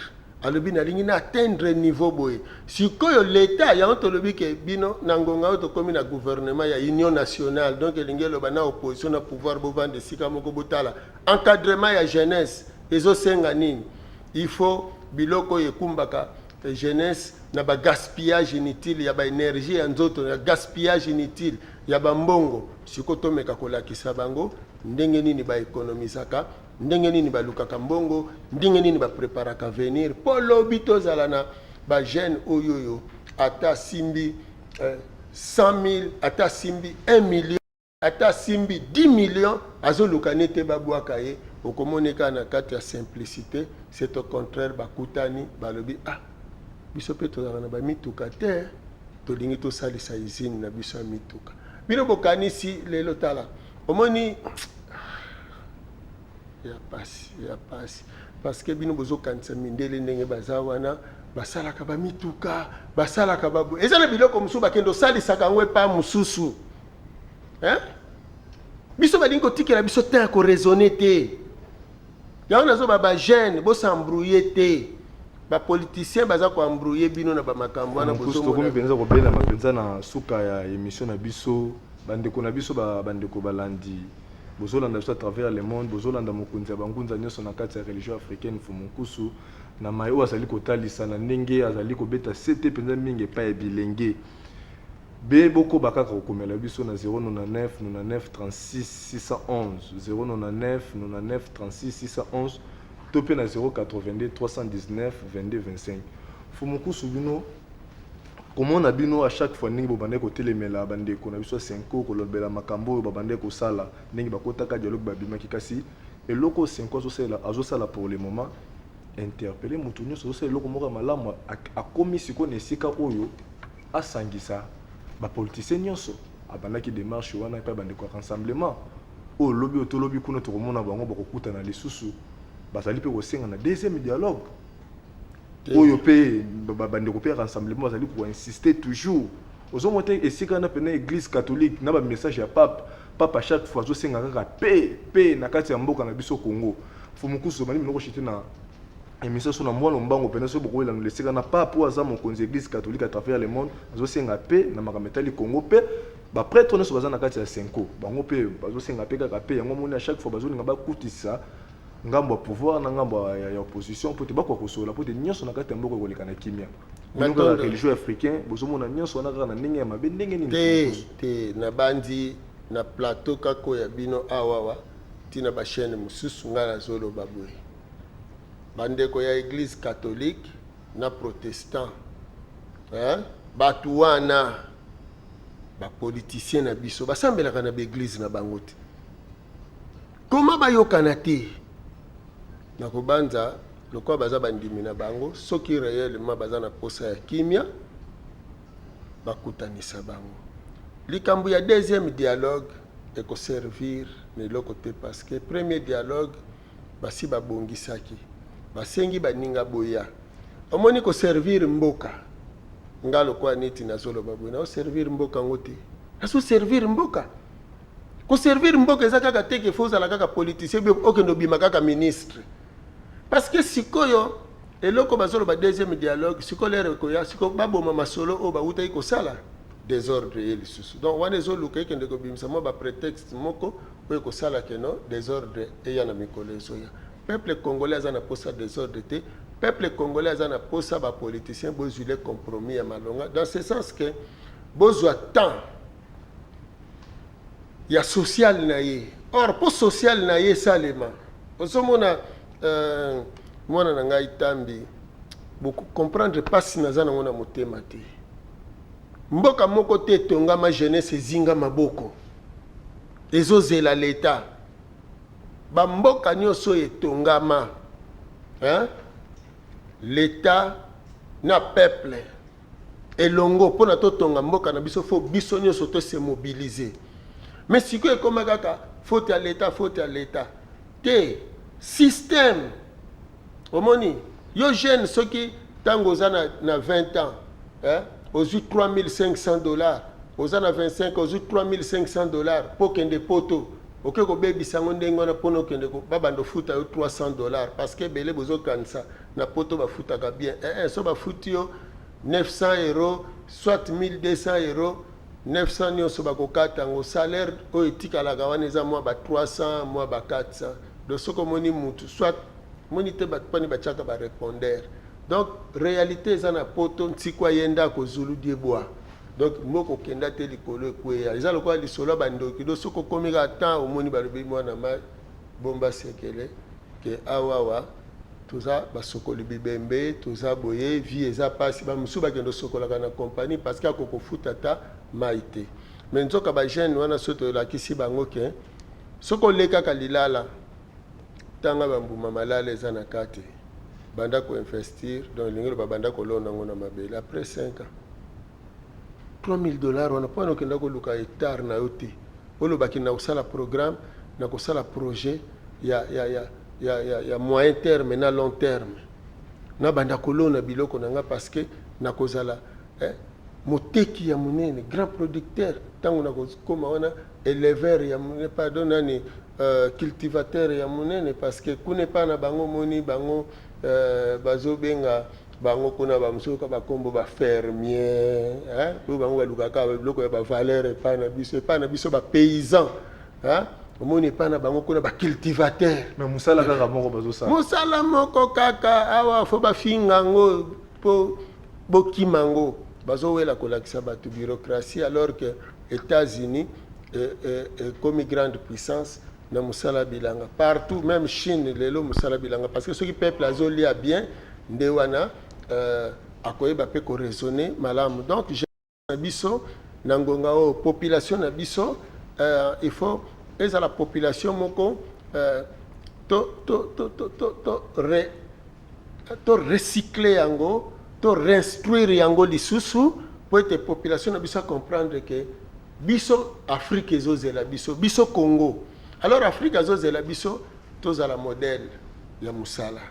Alobi: "Nalingi na atteindre niveau boye." Sikoyo leta yango, tolobi ke bino na ngonga oyo tokómi na gouvernement ya union nationale, donc elingi eloba na opposition na pouvoir bovanda esika moko, botala encadrement ya jeunesse ezosenga nini. Il faut biloko oyo ekumbaka jeunesse na bagaspillage inutile ya baénergie ya nzoto, ya gaspillage inutile ya bambongo. Sikoyo tomeka kolakisa bango ndenge nini baekonomisaka, ndenge nini balukaka mbongo, ndenge nini bapreparaka avenir, mpo lobi tozala na bajeune oyo oyo ata asimbi 100 000, ata asimbi 1 million, ata asimbi 10 millions, azoluka nete babwaka ye. Okomona kaka na kati ya simplicité. C'est au contraire, bakutani, balobi: "Ah, biso mpe tozalaka na bamituka te, tolingi tosalisa usine na biso ya mituka." Bino bokanisi lelo, tala, omoni ya pasi, ya pasi, parce que bino bozokanisa mindele ndenge baza wana, basalaka bamituka, basalaka babo, eza na biloko mosusu bakende osalisaka yango epa mosusu, hein? Biso balingi kotikela biso te ya koraisonner te. Yango nazoba, bajeune bos'embrouiller te, bapoliticien baza koembrouiller bino na bamakambo wana. Mokusu, tokomi mpenza kobelama mpenza na suka ya émission na biso. Bandeko na biso, bandeko balandi, bozolanda biso à travers le monde, bozolanda mokonzi ya bangunza nyonso na kati ya religion africaine, Mfumu Nkusu, na mai oyo azali kotalisa na ndenge azali kobeta sete mpenza mingi epai ya bilenge. Be bokoba kaka kokomela biso na 099 99 36 611, 099 99 36 611, to mpe na 082 319 22 25. Mfumu Nkusu, bino komona bino à chaque fois ndenge bobandaki kotelemela bandeko na biso ya CENCO, kolobela makambo oyo babandaki kosala, ndenge bakotaka dialogue, babimaki, kasi eloko oyo CENCO azosala pour le moment, interpeller moto nyonso, azosala eloko moko ya malamu. Akomi sikoyo na esika oyo asangisa bapoliticien nyonso. Abandaki démarche wana epai bandeko ya rassemblement oyo. Lobi oyo tolobi kuna, tokomona bango bakokutana lisusu, bazali mpe kosenga na deuxième dialogue oyo mpe bandeko mpe ya rassemblement bazali koinsister toujours. Ozomona te esika wana pene église catholique na bamessage ya pape. Pape à chaque fois azosenga kaka pe pe na kati ya mboka na biso Congo. Fumukusu, obandi biloko shite na émission so na mwana mbango mpena. Soki bokoyelana esika na pape oyo aza mokonzi église catholique à travers le monde, azosenga mpe na makambo etali Congo, mpe baprêtre nyonso baza na kati ya CENCO, bango mpe bazosenga mpe kaka mpe yango. Moni à chaque fois bazolinga bakutisa ngambo ya pouvoir na ngambo ya opposition po te bakoka kosolola, po te nyonso na kati ya mboka ekoleka na kimia. Bino kaka religion africain bozomona nyonso wana kaka na ndenge ya mabe, ndenge nini? Te te, nabandi na plateau kaka oyo ya bino awawa, ntina bachaîne mosusu. Ngai nazoloba boye: bandeko ya église catholique na protestant, hein? Bato wana bapoliticien na biso basambelaka na baeglise na bango te, koma bayokana te. Na kobanza lokola baza bandimi na bango, soki réellement baza na posa ya kimia, bakutanisa bango. Likambo ya deuxième dialogue ekoservir na eloko te, parce que premier dialogue basi babongisaki, basengi baninga boya. Omoni, koservir mboka, nga lokola neti nazoloba boye, naoservir mboka yango te, nazoservir mboka. Koservir mboka eza kaka te ke faut ozala kaka politicien, okende obima kaka ministre. Parce que sikoyo eloko bazoloba deuxième dialogue, sikoyo lere ekoya, sikoyo baboma masolo oyo bawutaki kosala. Desordre eye lisusu. Donc wana ezoluka ekende kobimisa mwa ba pretexte moko oyo ekosala que non desordre eya na mikolo ezoya. Peuple congolais aza na posa desordre te. Peuple congolais aza na posa ba politiciens bozuile compromis ya malonga dans ce sens que bozwa temps ya social na ye. Or po social na ye esalema, ozomona euh, mwana na ngai Tambi, boko comprendre pasi naza nango na motema te. Mboka moko te etongama jeunesse ezinga maboko ezozela l'etat. Ba mboka nionso oyo etongama hein, l'etat na peuple elongo pona totonga mboka na biso faut biso nionso to se mobiliser. Mais sikoyo ekoma kaka faute ya l'etat, faute ya l'etat te, système Omoni yo jeune soki tango oza na, na 20 ans eh, ozwi 3500 dollars, oza na 25 ozwi 3500 dollars mpo okende poto, oke kobebisa yango ndenge wana mpona okende babanda ofuta yo 300 dollars parce que ebele bozokanisa na poto bafutaka bien eh, eh, so bafuti yo 900 euros soit 1200 euros 900 nyonso bakokata yango salaire oyo etikalaka wana eza mwa ba 300 mwa ba 400. Donc soki omoni mutu soit moni te bato pani batiaka ba répondeur. Donc réalité eza na poto ntikwa ye ndako zulu diebwa. Donc moko okenda te likolo ekweya. Eza lokola lisolo ya bandoki. Donc soki okomi kaka temps omoni balobi mwana ma bomba sekele ke awawa toza basokoli bibembe toza boye vie eza pasi ba mosusu bakende osokolaka na compagnie parce que akokofuta ata mai te. Mais nzoka ba jeune wana soki tolakisi bango ke Soki olie kaka lilala, tanga ba mbuma malala eza na kati, banda ko investir, donc elingi loba banda kolona yango na mabele après 5 ans. 3000 dollars wana pona okenda koluka hectare na yo te, oloba ke nakosala programme, nakosala projet ya, ya, ya, ya, ya, ya moyen terme na long terme, nabanda kolona biloko na nga parce que nakozala eh, moteki ya monene, grand producteur, tango nakokoma wana Eleveur ya munene pardon nani cultivateur ya munene parce que kuna epa na bango omoni bango bazo benga bango kuna ba mosusu ka ba kombo ba fermier hein oyo bango balukaka biloko ya ba valeur epa na biso epa na biso ba paysan hein omoni epa na bango kuna ba cultivateur mais musala kaka moko bazosala musala moko kaka awa fo bafinga yango po bokima yango bazowela kolakisa bato bureaucratie alors que Etats-Unis ekomi grande puissance na musala bilanga partout meme Chine lelo musala bilanga parce que soki peuple azolia bien nde wana euh, akoyeba pe ko raisonner malamu donc na biso na ngonga oyo population na biso euh, il faut ezala population moko euh, to, to, to, to, to, to, re, To recycler yango, to reinstruire yango lisusu po ete population na biso a comprendre que biso Afrique ezo zela biso, biso Congo. Alors Afrique azo zela biso tozala modèle ya musala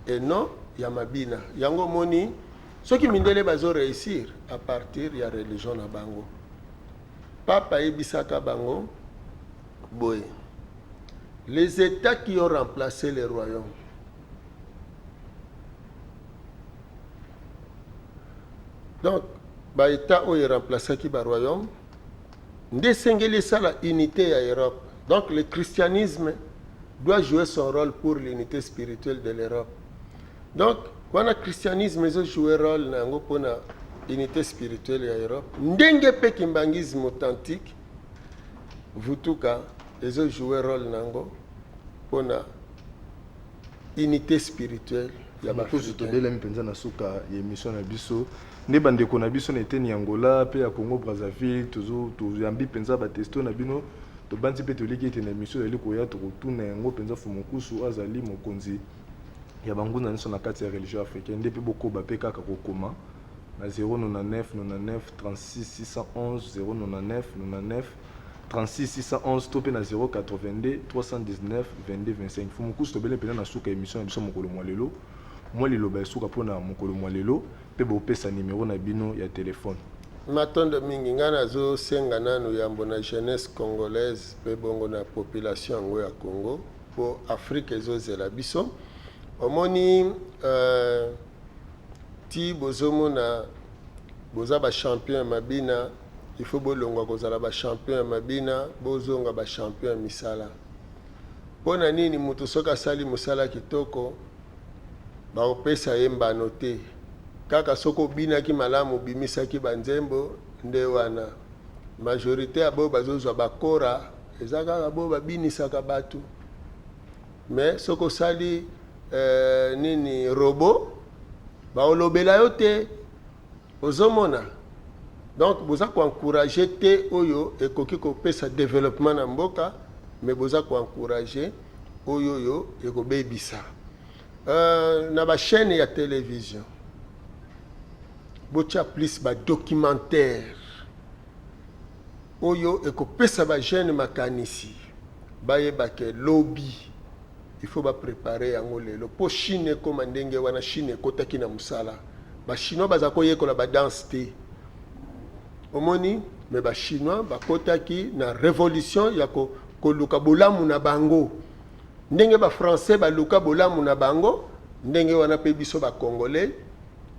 et non ya mabina. Yango omoni soki mindele bazo reussir à partir ya religion na bango. Pape ayebisaka bango boye, les etats qui ont remplace les royaumes Donc, ba etats oyo e remplaçaki ba royaumes nde esengeli esala unite ya Europe. Donc, le christianisme doit jouer son rôle pour l'unité spirituelle de l'Europe. Donc, wana christianisme ezo jouer rôle na yango mpona unité spirituelle ya Europe, ndenge mpe kimbanguisme authentique vutuka ezo jouer rôle na yango mpona unité spirituelle ya ba Mokozi, tobelemi mpenza na suka ya emission na biso. Nde bandeko na biso na eteni ya Angola mpe ya Congo Brazzaville, tozo toyambi mpenza ba testo na bino. Tobanzi mpe toliki ete na emission ezali koya tokotuna yango mpenza Fumu Nkusu azali mokonzi ya banguna nyonso na kati ya religion africaine. Nde mpe bokoba mpe kaka kokoma na 099 99 36 611 099 99 36 611 to mpe na 082 319 22 25. Mfumu Nkusu, tobele mpenza na suka ya emission na biso mokolo mwa lelo. Mwa liloba ya suka mpo na mokolo mwa lelo mpe bopesa numero na bino ya telephone. Matondo mingi. Ngai nazo senga nanu yambo na jeunesse congolaise pe bongo na population yango ya Congo po Afrique ezo zela biso. Omoni euh, ti bozo mona boza ba champion ya mabina. Il faut bolongwa kozala ba champion ya mabina, bozonga ba champion ya misala. Mpo na nini moto soki asali mosala kitoko bakopesa ye mbano te? Kaka soki obinaki malamu, obimisaki ba nzembo nde wana. Majorite ya baoyo bazozwa ba kora eza kaka baoyo babinisaka bato. Mais soki osali euh, nini robot baolobela yo te. Ozomona? Donc boza ko encourager te oyo ekoki kopesa developpement na mboka, mais boza ko encourager oyo oyo ekobebisa. Euh, na ba chaîne ya television botia plus ba documentaire oyo ekopesa ba jeune makanisi bayeba ke lobi il faut ba preparer yango lelo po Chine ekoma ndenge wana. Chine ekotaki na mosala, ba chinois baza koyekola ba danse te, omoni, mais ba chinois bakotaki na revolution ya koluka bolamu na bango ndenge ba français baluka bolamu na bango, ndenge wana pe biso ba congolais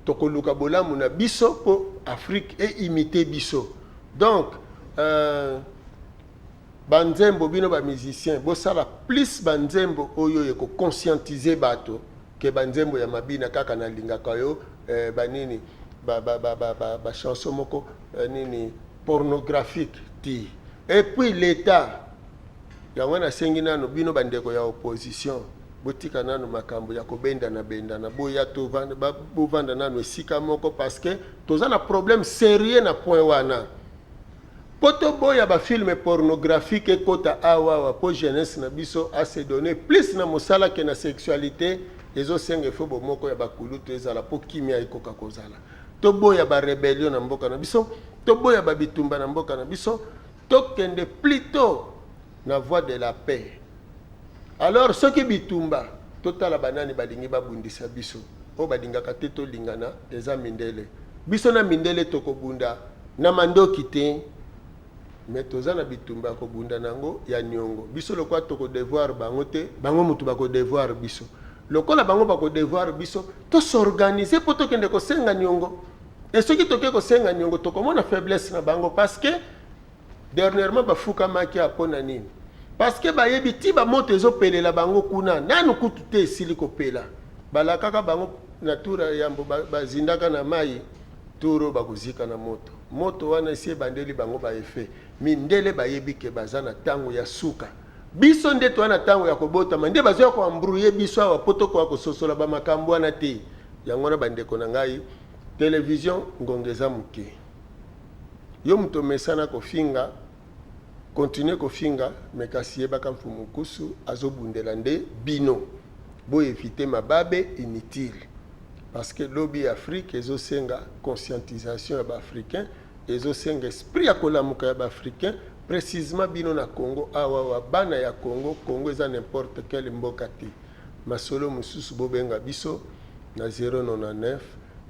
tokoluka bolamu na biso po Afrique e imiter biso. Donc euh, Ba nzembo bino ba musiciens bosala plus ba nzembo oyo eko conscientiser bato que ba nzembo ya mabina kaka na lingaka yo eh, ba nini ba ba ba ba, ba, ba chanson moko eh, nini pornographique ti. Et puis l'etat yango nasengi nano bino bandeko ya opposition botika nano makambo ya kobendana bendana, boya tovanda, bovanda nano esika moko parce que toza na problème sérieux na point wana. Po toboya ba film pornographique ekota awa awa po jeunesse na biso a se donner plus na mosala que na sexualite, ezo senga il faut bomoko ya ba kulutu ezala po kimia ekoka kozala. Toboya ba rebellion na mboka na biso, toboya ba bitumba na mboka na biso, tokende plutot na voie de la paix. Alors soki bitumba, totala ba nani balingi babundisa biso. Oyo balingaka te tolingana eza mindele. Biso na mindele tokobunda na mandoki te, mais toza na bitumba ya kobunda na yango ya niongo. Biso lokola toko devoir bango te, bango mutu bako devoir biso. Lokola bango bako devoir biso, to s'organiser po tokende kosenga niongo. Et soki toke kosenga niongo, tokomona faiblesse na bango parce que Dernièrement bafukamaki awa pona nini? Parce que bayebi ti ba moto ezo pelela bango kuna nanu kutu te esili kopela. Balakaka bango na tour ya yambo bazindaka na mayi, tour oyo bakozika na moto. Moto wana esi ebandeli bango ba effet. Mindele bayebi ke baza na tango ya suka. Biso nde toza na tango ya kobotama nde bazoya ko embrouiller biso awa po tokoka kososola ba makambo wana te. Yango wana ba ndeko na ngai, television ngonga eza moke. Yo moto omesana kofinga, continuer kofinga mais kasi yebaka Mfumu Nkusu azobundela nde bino. Bo eviter mababe inutile parce que lobi ya Afrique ezosenga conscientisation ya ba Africains, ezosenga esprit ya kolamuka ya ba Africains, precisement bino na Congo awawa bana ya Congo, Congo eza n'importe quel mboka te. Masolo mosusu bobenga biso na 099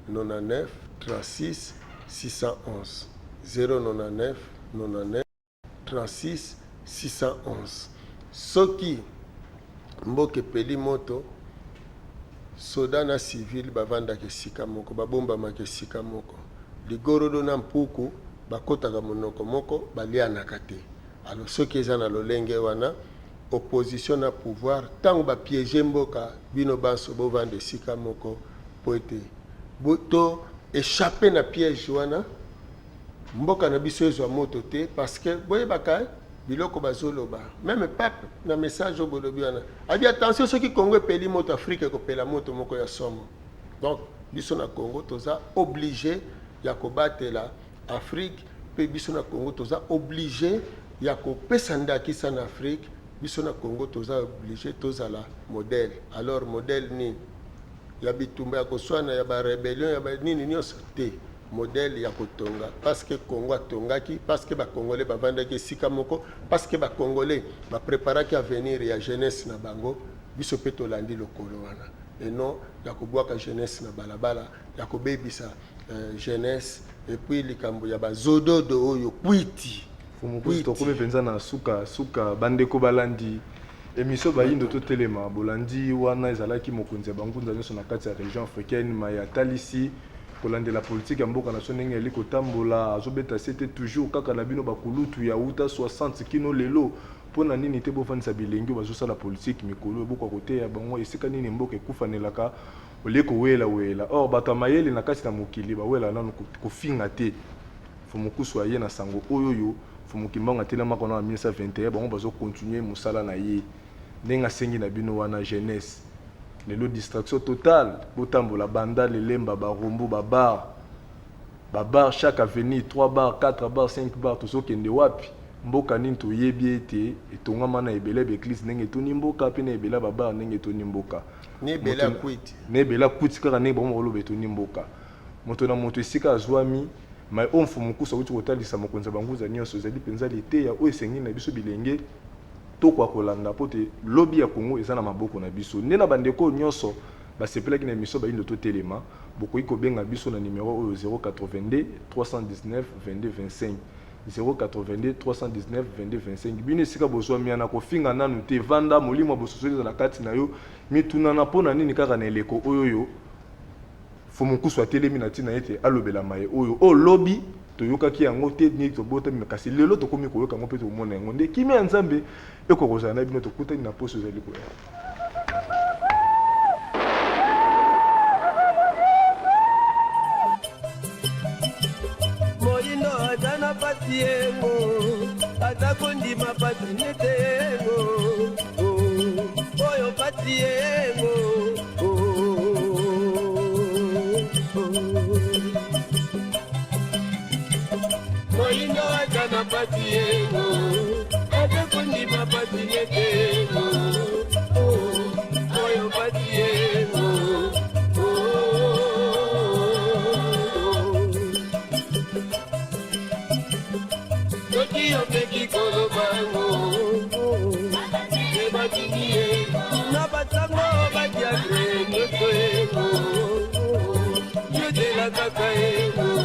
99 36 611 099 99 36 611 Soki mboka epeli moto, soda na civil bavandaka esika moko, babombamaka esika moko. Ligorodo na mpuku bakotaka monoko moko, balianaka te. Alors soki eza na lolenge wana, opposition na pouvoir tango ba pieger mboka, bino banso bovanda esika moko mpo ete bo to echapper na piège wana, mboka na biso ezwa moto te. Parce que boyebaka biloko bazoloba, meme pape na message oyo bolobi wana abi attention, soki Congo epeli moto, Afrique ekopela moto moko ya somo. Donc biso na Congo toza oblige ya kobatela Afrique, mpe biso na Congo toza oblige ya kopesa ndakisa na Afrique. Biso na Congo toza oblige tozala modèle. Alors modèle nini? Ya bitumba, ya koswana, ya ba rebellion, ya ba nini nyonso te. Modèle ya kotonga, parce que Congo atongaki, parce que ba Congolais bavandaki esika moko, parce que ba Congolais ba preparaki avenir ya jeunesse na bango. Biso mpe tolandi lokolo wana, et non ya kobwaka jeunesse na balabala, ya kobebisa jeunesse. Et puis likambo ya bazododo oyo kwiti. Mokonzi, tokomi mpenza na suka suka. Bandeko balandi émission Bayindo Totelema, bolandi wana ezalaki mokonzi ya bangunza nyonso na kati ya région africaine, maye atalisi. Kolandela politique ya mboka na biso ndenge ezali kotambola, azobeta sete toujours kaka na bino bakulutu ya wuta 60 kino lelo. Mpo na nini te bofandisa bilenge oyo bazosala politique mikolo oyo, bokoka koteya bango esika nini mboka ekufanelaka au lieu kowela wela. Or bato ya mayele na kati na mokili bawelaka nanu kofinga te. Mfumu Kusu aye na sango oyo oyo Mfumu Kimbangu atelemaka wana na 1921, bango bazo continuer mosala na ye ndenge asengi na bino wana jeunesse. Lelo distraction totale, botambola banda Lelemba, Barumbu, ba bar, ba bar chaque avenue, 3 bar, 4 bar, 5 bar, tozokende wapi? Mboka nini toyebi ete etongama na ebele ya ba eglise ndenge etondi mboka pe na ebele ya ba bar ndenge etondi mboka? Na ebele ya kwiti. Na ebele ya kwiti kaka ndenge bango bakoloba etondi mboka. Moto na moto esika azwami, maye oyo Mfumu Nkusu awuti kotalisa mokonzi ya ba ngunza nionso ezali penza liteya oyo esengeli na biso bilenge tokoka kolanda mpo te lobi ya Congo eza na maboko na biso. Nde na ba ndeko oyo nionso basepelaki na emission Bayindo Totelema, bokoki kobenga biso na numero oyo 082 319 22 25, 082 319 22 25. Bino esika bozwami wana kofinga nanu te, vanda, molimo ya bososoli ezala kati na yo, mitunana mpo na nini kaka na eleko oyo oyo Mfumu Nkusu atelemi na ntina ete alobela maye oyo o lobi toyokaki yango te ndenge tobotami, kasi lelo tokomi koyoka yango mpe tokomona yango. Nde kimia ya Nzambe ekoka kozala na bino. Tokutani na poso ezali koya. Moyindo aza na pasi yengo, aza kondima pasi nete yengo, oh, oyo pasi yengo. Moyindo aza na pasi yengo, aza kondima pasi nete yengo, oh, oyo pasi yengo. Soki omeki koloba yango ebatindi ye na basango badiatre nyonso yengo yozela kaka yengo.